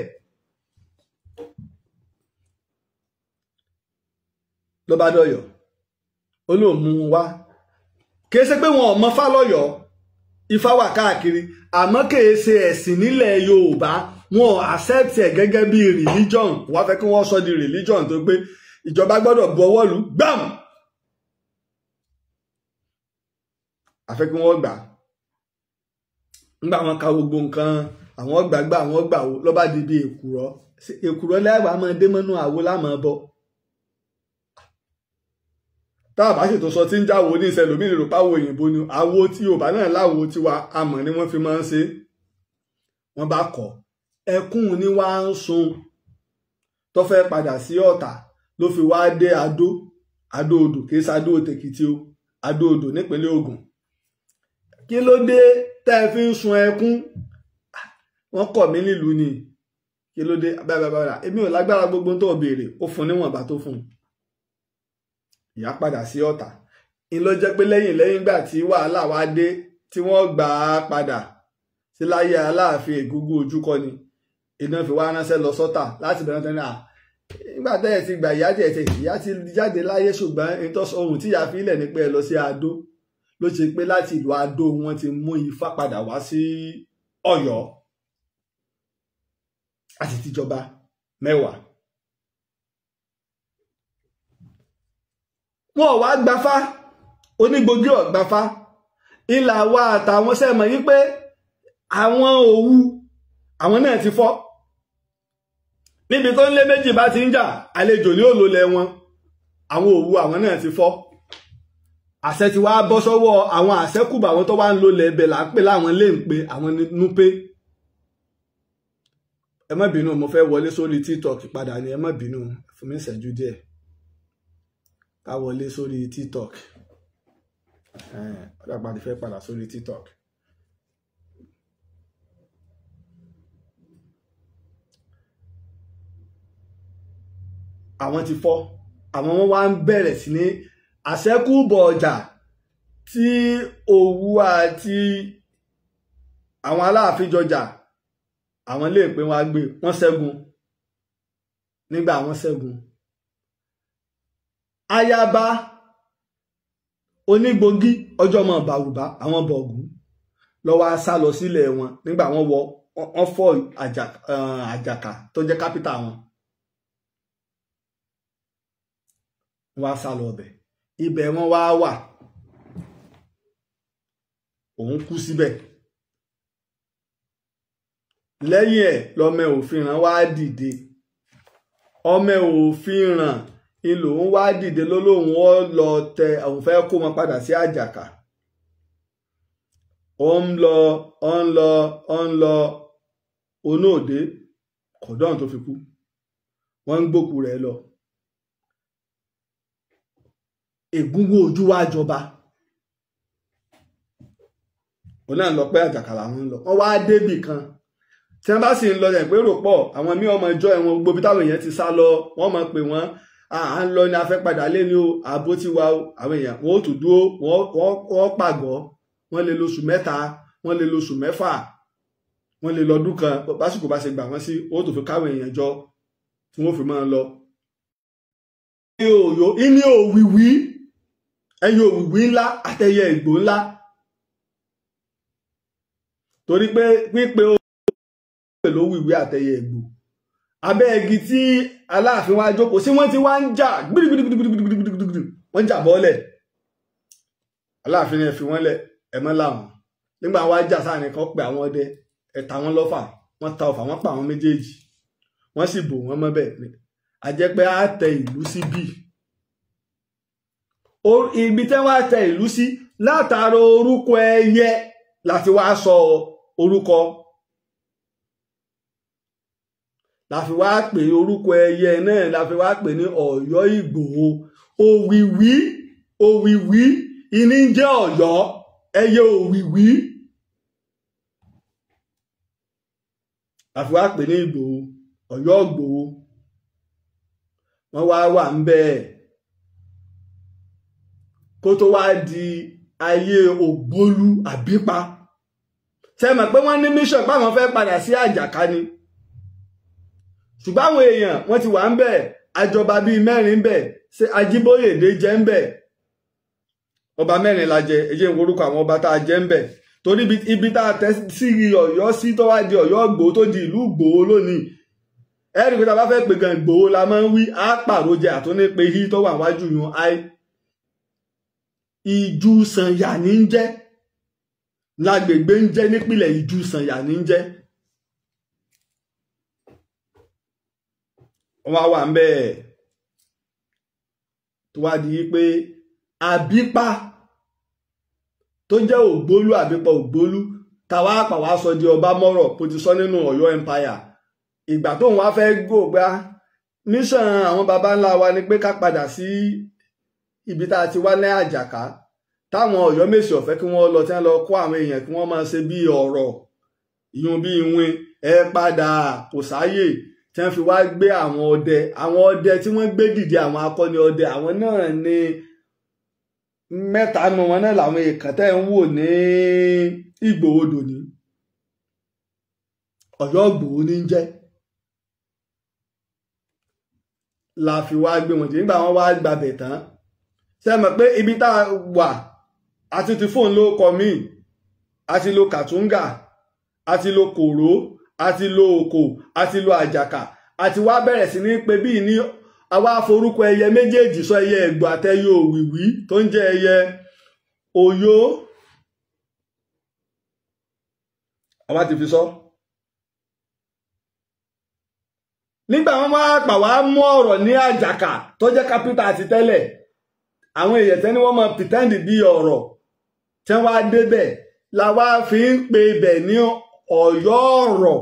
Ló bá dọ̀yọ̀, ó lóun mú un wá. Kìí ṣe pé wọn ò mọ Ifá lọ́yọ̀ọ́, Ifá wà káàkiri, àmọ́ kìí ṣe ẹ̀sìn nílẹ̀ Yorùbá. Wọn ò accept ẹ̀ gẹ́gẹ́ bí religion. Wọ́n fẹ́ kí wọ́n sọ di religion tó pé ìjọba gbọ́dọ̀ bu ọwọ́ lù gbàm. Àfẹ́ kí wọ́n gbà. Nígbà wọn ka gbogbo nǹkan, àwọn gbàgbà àwọn gbà wo, ló bá di bí èkùrọ́. Èkùrọ́ lẹ́wàá máa dé mọ́nú àwo lámọ̀ bọ́. Tá a bá ṣètò sọ tí ń jáwo ní ìṣẹ̀lómi lè rò páwo òyìnbó ni àwo tí Yorùbá náà láwo tiwa, amọ̀ ni wọ́n fi máa ń ṣe. Wọ́n bá kọ̀, ẹkún ni wá ń sun. Tó fẹ́ padà sí Ọ̀tà ló fi wá dé Adó, Adó odò, kì í ṣe Adó Èkìtì o, Adó odò nípínlẹ̀ Ògùn. Kí ló dé tẹ́ ẹ fi ń sun ẹkún? Wọ́n kọ̀ mí nílùú ni. Kí ló dé? Báyìí èmi ò lágbára gbogbo tó béèrè, ó fún níwọ̀nba tó fún un. Ìyá padà sí Ọ̀tà. Ń lọ jẹ́ pé lẹ́yìn lẹ́yìn gbà tí wàhálà wá dé tí wọ́n gbà á padà sí láyé Aláàfin Ègúngún Ojúkọ ni, iná fi wá ránṣẹ́ lọ sọ́tà láti bẹ̀rẹ̀ tẹ́lẹ̀. Nígbà tẹ́ ẹ̀ ti gbà ìyá tiẹ̀ tẹ̀, ìyá ti jáde láyé, ṣùgbọ́n ohun tí ìyá fi ilẹ̀ ní pé ẹ lọ sí Adó. Ló ṣe pé láti ìlú Adó wọ́n ti mú Ifá padà wá sí Ọ̀yọ́ àti tìjọba mẹ́wàá. Wọn ò wá gbafá, Onígbògi ò gbafá. Ìlà wa àtàwọn sẹ́mọ̀ yí pé àwọn Òwu àwọn náà ti fọ́. Níbi tó ń lé méjì bá ti ń jà, àlejò ní òlòlẹ̀ wọn. Àwọn Òwu àwọn náà ti fọ́. Àṣẹ ti wá bọ́ sọ́wọ́ àwọn àṣẹ́kùbà, àwọn tó wá ń lólẹ̀ ẹbẹ̀ là ń pè láwọn lè ń pe àwọn Núpé. Ẹ má bínú, mo fẹ́ wọlé sórí TikTok padà ni, ẹ má bínú, fún mi ìṣẹ́jú díẹ̀. Ká wọlé sórí TikTok. Ọ̀dàpá ti fẹ́ padà sórí TikTok. Àwọn ti fọ́, àwọn wọn wá ń bẹ̀rẹ̀ sí ní àṣẹ́kùbọ̀ ọjà tí Òwu àti àwọn Aláàfin jọjà. Àwọn lè pé wọn á gbé wọn ṣẹ́gun. Nígbà wọn ṣẹ́gun, ayaba Onígbògi ọjọ́ mọ̀ Bàrùbá àwọn Bọ̀gún ló wá sá lọ sílẹ̀ wọn. Nígbà wọn wọ wọn fọ́ Àjàkà tó jẹ́ kápítà wọn, wọ́n á sá lọ ọbẹ̀. Ibẹ̀ wọ́n wá wà, òun kú síbẹ̀. Lẹ́yìn ẹ̀ lọ́mọ Òfinràn wá dìde. Ọmọ Òfinràn ìlò ń wá dìde lólóhùn ó lọ tẹ, òun fẹ́ kó wọn padà sí Àjàkà. Ó ń lọ, ó ń lọ, ó ń lọ, onóòdé kọ̀dọ́n tó fi kú. Wọ́n ń gbókù rẹ̀ lọ. Ègúngún Ojú wá jọba. Òun náà lọ pé Àjàkà làwọn ń lọ. Wọ́n wá débì kan. Tí wọ́n bá sì ń lọ rẹ̀ pé rò pọ̀, àwọn míì ọmọ ìjọ ẹ̀wọ̀n gbogbo bí táwọn èèyàn ti sá lọ, wọ́n máa pè wọ́n. À ń lọ ni a fẹ́ padà lé ní o, ààbò ti wà o. Àwọn èèyàn wọn ò tún dúró, wọ́n pàgọ́, wọ́n lè lóṣù 3, wọ́n lè lóṣù 6, wọ́n lè lọ́dún kan. Básìkò bá ṣe gbà wọ́n sí, ó tó fi káwọn èèyàn jọ tí wọ́n fi máa lọ. Ìní òwìwí, ẹyẹ òwìwí ńlá àtẹyẹ Ìgbò ńlá, torí pé pípé ó pẹ̀lú òwìwí àtẹyẹ Ìgbò. Abẹ́ igi tí Aláàfin wá jókòó sí, wọ́n ti wá ń jà gbígbígbígbígbígbígbígbí, wọ́n jà bọ́ọ̀lẹ̀. Aláàfin ni ẹ fi wọ́n lẹ̀, ẹ mọ́ làwọn. Nígbà wá jà sáà nìkan pé àwọn ọdẹ, ẹ ta wọ́n lọ́fà, wọ́n ta ọfà, wọ́n pa àwọn méjèèjì, wọ́n sì bò wọ́n mọ́bẹ̀. A jẹ́ pé a tẹ ìlú sí bí ibi tẹ́ wá tẹ ìlú sí látara orúkọ ẹyẹ láti wá sọ orúkọ, láfi wá pè orúkọ ẹyẹ náà, láfi wá pè ní Ọ̀yọ́ Ìgbòho. Òwìwí, òwìwí ìní ń jẹ́ Ọ̀yọ́, ẹyẹ òwìwí láfi wá pè ní Ìgbòho, Ọ̀yọ́ Ìgbòho. Wọ́n wá wà ń bẹ́ẹ̀ kó tó wá di ayé Ògbólú Àbípa. Ṣé mọ̀ pé wọ́n ní mission páwọn fẹ́ padà sí Àjàká ni, ṣùgbọ́n àwọn èèyàn wọ́n ti wà ń bẹ̀, àjọba bíi 4 ń bẹ̀, ṣé Ajíbóyèdé jẹ́ ń bẹ̀, ọba 4 la jẹ. Ẹ jẹ́ n worúkọ àwọn ọba tá a jẹ ń bẹ̀, torí ibi tá a tẹ́ sí Ọ̀yọ́ sí tó wá di Ọ̀yọ́ Ìgbòho tó di ìlú Ìgbòho lónìí. Ẹ̀rí pé tá a bá fẹ́ pè gan Ìgbòho la máa ń wí, á pàrọ̀jẹ àtúní pé hí tó wà wájú yun áì. Ìjú Sànyà ní ń jẹ́, lágbègbè ń jẹ́ nípìnlẹ̀ Ìjú Sànyà ní ń jẹ́. Wọ́n wá wà ń bẹ́ẹ̀ tó wá di pé Àbípa tó jẹ́ Ògbólú, Àbípa Ògbólú tàwa àpàwà sọ di ọba mọ́rọ̀, bó ti sọ nínú Ọ̀yọ́ Empire. Ìgbà tóun wá fẹ́ gògbà mission àwọn baba ńlá wa ni pé ká padà sí ibi tá a ti wá ní Àjàká, táwọn Ọ̀yọ́mèsì ọ̀fẹ́ kí wọ́n lọ, tí wọ́n lọ kó àwọn èèyàn kí wọ́n máa ṣe bí ọ̀rọ̀ ìyún bí ìwìn, ẹ padà kò sáyè, tí wọ́n fi wá gbé àwọn ọdẹ, àwọn ọdẹ tí wọ́n gbé dìde, àwọn akọni ọdẹ, àwọn náà ni 3 nu wọn náà làwọn èèkàn tẹ́ ń wò ní Ìgbòho dòní. Ọ̀yọ́ Ìgbòho ní ń jẹ́ la fi wá gbé wọn jẹ. Nígbà wọn wá gbàbẹ̀ tán, ṣe mọ̀ pé ibi tá a wà àti ti fóònù ló kọ míì, àti lo Kàtúngà, àti lo Kòró, àti lo Òkò, àti lo Àjàkà, àti wá bẹ̀rẹ̀ sí ní pé bíi ní àwa forúkọ ẹyẹ méjèèjì sọ, ẹyẹ Ẹ̀gbò àtẹyẹ òwìwí tó ń jẹ́ ẹyẹ Òyó, àwa ti fi sọ. Nígbà wọn wá pà wá mú ọ̀rọ̀ ní Àjàkà tó jẹ́ kápítà àti tẹ́lẹ̀, àwọn èèyàn tẹ́ ni wọ́n máa pretend bí ọ̀rọ̀ tí wọ́n á débẹ̀ la wá fi ń pe ibẹ̀ ní Ọ̀yọ́ ọ̀rọ̀.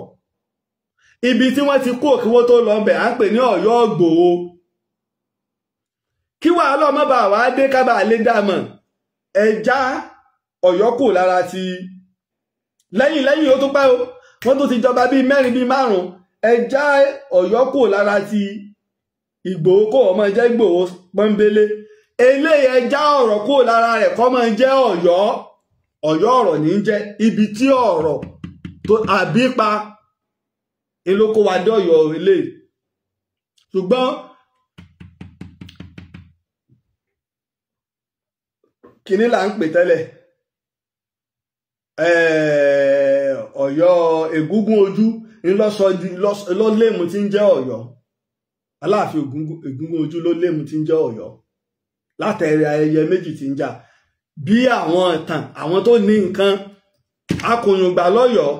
Ibi tí wọ́n ti kó kí wọ́n tó lọ bẹ̀ à ń pè ní Ọ̀yọ́ Ìgbòho. Kí wàhálà ọmọ bá wàá dé kábà lè dàmọ̀, ẹja Ọ̀yọ́ kò lára ti lẹ́yìn lẹ́yìn ó tún pẹ́ o, wọ́n tó ti jọba bíi 4 bíi 5, ẹja Ọ̀yọ́ kò lára ti Ìgbòho kó ọmọ jẹ́ Ìgbòho pọ́nbélé. Eléyìí ẹja ọ̀rọ̀ kó lára rẹ̀ kọ́ máa jẹ́ Ọ̀yọ́. Ọ̀yọ́ ọ̀rọ̀ ní jẹ́ ibi tí ọ̀rọ̀ tó Àbípa ìlókò wa dé Ọ̀yọ́ ilé. Ṣùgbọ́n kíní là ń pè tẹ́lẹ̀, Ọ̀yọ́ Egúngún ojú ńlọsọdí lọ́lẹ́mù tí ń jẹ́ Ọ̀yọ́. Aláàfin Egúngún ojú ló lému tí ń jẹ́ Ọ̀yọ́ látẹ̀rẹ̀ ayẹyẹ méjì tí ń jà bí àwọn ìtàn àwọn tó ní nǹkan akùnyùngbà lọ́yọ̀ọ́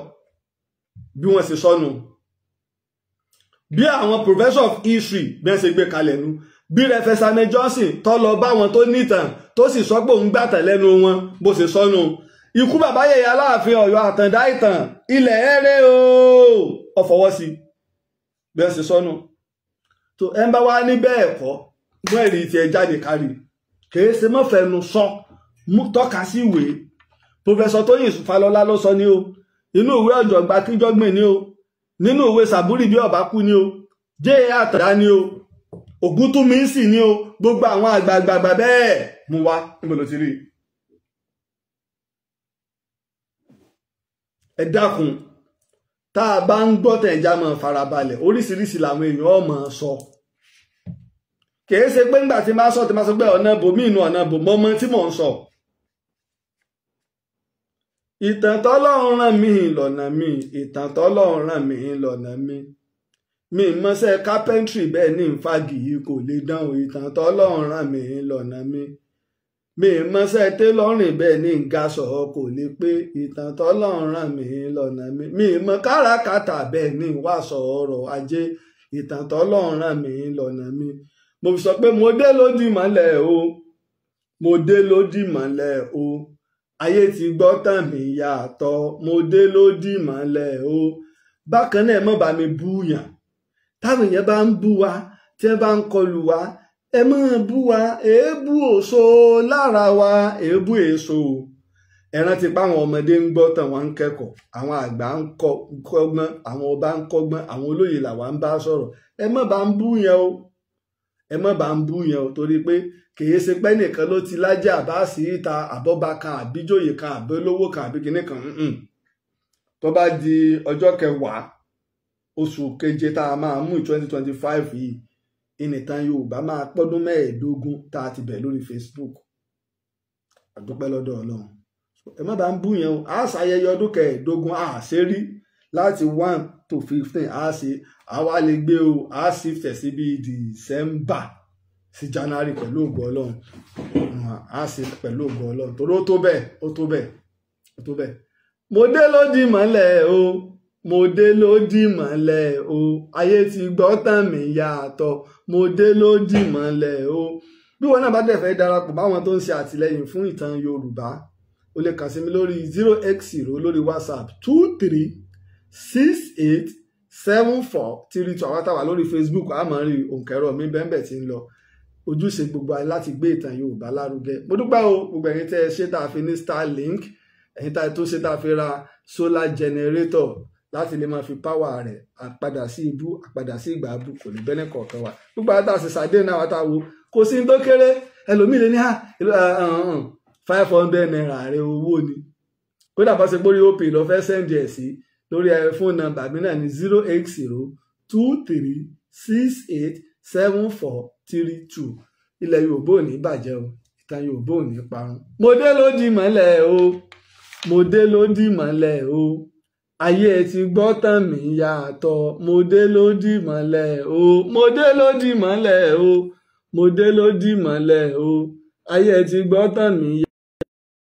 bí wọ́n ṣe sọnù, bí àwọn professor of history bí wọ́n ṣe gbé kalẹ̀ nu, bí Rẹfẹsàmẹ Johnson tó lọ bá wọn tó nìtàn tó sì sọ pé òun gbàtàn lẹ́nu wọn bó ṣe sọnù. Ikú bàbá yẹ̀yẹ Aláàfin Ọ̀yọ́ Àtàndá ìtàn ilẹ̀ ẹ̀rẹ́ o ọ̀fọwọ́ sí bí wọ́n ṣe sọnù. Tó ẹ ń bá wá ní bẹ́ẹ̀ kọ́ mú ẹ̀rí tiẹ̀ jáde kárí, kìí ṣe mọ́fẹ́nu sọ, tọ́ka sí ìwé. Professor Tóyìn Fálọlá ló sọ ní o, inú ìwé Ọ̀jọ̀gbọ́n Akínjọ́gbìn ní o, nínú ìwé Sàbúrì bí ọba kú ní o, J.A. Àtàndá ní o, Ògúntúnmísì ni o, gbogbo àwọn àgbààgbà bẹ́ẹ̀ mú wá, níbo ló ti rí? Ẹ dákun, tá a bá ń gbọ́ tẹ̀ ẹja máa farabalẹ̀, oríṣiríṣi làwọn èèyàn ọmọ sọ. Kìí ṣe pé ńgbà tí máa sọ tí máa sọ pé ọ̀nà bòmí inú ọ̀nà bò mọ́mọ́ tí mò ń sọ. Ìtàn tọ́lọ́run rán mi lọ́nà mi, ìtàn tọ́lọ́run rán mi lọ́nà mi. Mi mọ́ṣẹ́ kápẹ́ńtírì bẹ́ẹ̀ ní ìfagì yìí kò lè dánwò, ìtàn tọ́lọ́run rán mi lọ́nà mi. Mi mọ́ṣẹ́ télọ́rìn bẹ́ẹ̀ ní ìgasọ̀ kò lè pé, ìtàn tọ́lọ́run rán mi lọ́nà mi. Mi mọ káràkátà bẹ́ẹ̀ ní ìwàsọ̀ ọrọ̀ ajé, ìtàn tọ́lọ́run rán mi lọ́nà mi. Mo fi sọ pé mo dé lódì mọ́lẹ̀ o, mo dé lódì mọ́lẹ̀ o, ayé ti gbọ́ tàn mí yàtọ̀, mo dé lódì mọ́lẹ̀ o. Bákan náà ẹ má bá mi bú yàn. Táwọn èèyàn bá ń bú wa, tí wọ́n bá ń kọlù wa, ẹ má bú wa, èébú òṣò lára wa, èébú èso. Ẹ rántí pé àwọn ọmọdé ń gbọ́ tàn wọ́n ń kẹ́kọ̀ọ́, àwọn àgbà ń kọ́gbọ́n, àwọn ọba ń kọ́gbọ́n, àwọn olóyè làwa ń bá sọ̀rọ̀. Ẹ má bá ń bú yẹn o, ẹ má bá ń bú yẹn o, torí pé kìí ṣe pé nìkan ló ti Lájí Àbáàsì ìta àbọ́ba kan àbíjòyè kan àbólówó kan àbí kinní kan. Tó bá di ọjọ́ kẹwàá oṣù keje tá a máa mú 2025 yìí, ìnìtàn Yorùbá máa pọ́dún 25 tá a ti bẹ̀ lórí Facebook. Àdúpẹ́ lọ́dọ̀ Ọlọ́run. Ẹ má bá ń bú yẹn o. A ṣàyẹyẹ ọdún 15 a ṣe rí láti 1 to 15 a ṣe, àwa lè gbé o, a shift ẹ̀ sí bíi December sí January pẹ̀lú ògo Ọlọ́run. A ṣe pẹ̀lú ògo Ọlọ́run torí ó tó bẹ́ẹ̀, ó tó bẹ́ẹ̀, ó tó bẹ́ẹ̀. Mo dé lódì mọ́lẹ̀ o, mo dé lódì mọ́lẹ̀ o, ayé ti gbọ́ tàn mí yàtọ̀, mo dé lódì mọ́lẹ̀ o. Bí wọn náà bá dẹ̀ fẹ́ darapọ̀ báwọn tó ń ṣe àtìlẹ́yìn fún ìtàn Yorùbá, o lè kàn sí mi lórí 0x0 lórí WhatsApp 23 68 74 32. Àwọn táwa lórí Facebook a máa rí òǹkẹ́rọ mi bẹ́ẹ̀ tí ń lọ. Ojúṣe gbogbo ayé láti gbé ìtàn Yorùbá lárugẹ. Mo dúpẹ́ o gbogbo ẹ̀yin tẹ́ ẹ ṣe tá a fi ní Starlink, ẹ̀yin tá a tó ṣe tá a fi ra solar generator láti lè máa fi power rẹ̀, àpadà sí ibú, àpadà sí ìgbà abú kò ní bẹ́ẹ̀ kọ̀ọ̀kan wa. Gbogbo àwọn tá a ṣe ṣàdé náà wá tá a wo kò sí ní tó kéré, ẹlòmíì lè ní 500 naira rẹ owó ni. Kódà bá ṣe pórí OP lọ fẹ́ sẹ́ndì ẹ̀ sí lórí fóònù nọ́mbà mi náà ní 080 23 68 74 32. Ilẹ̀ Yorùbá ò ní bàjẹ́ o, ìtàn Yorùbá ò ní parun. Mo dé lódì mọ́lẹ̀ o, mo dé lódì mọ́lẹ̀ o, ayé ẹ ti gbọ́ tàn mí yàtọ̀, mo dé lódì mọ́lẹ̀ o, mo dé lódì mọ́lẹ̀ o, mo dé lódì mọ́lẹ̀ o, ayé ẹ ti gbọ́ tàn mí yàtọ̀.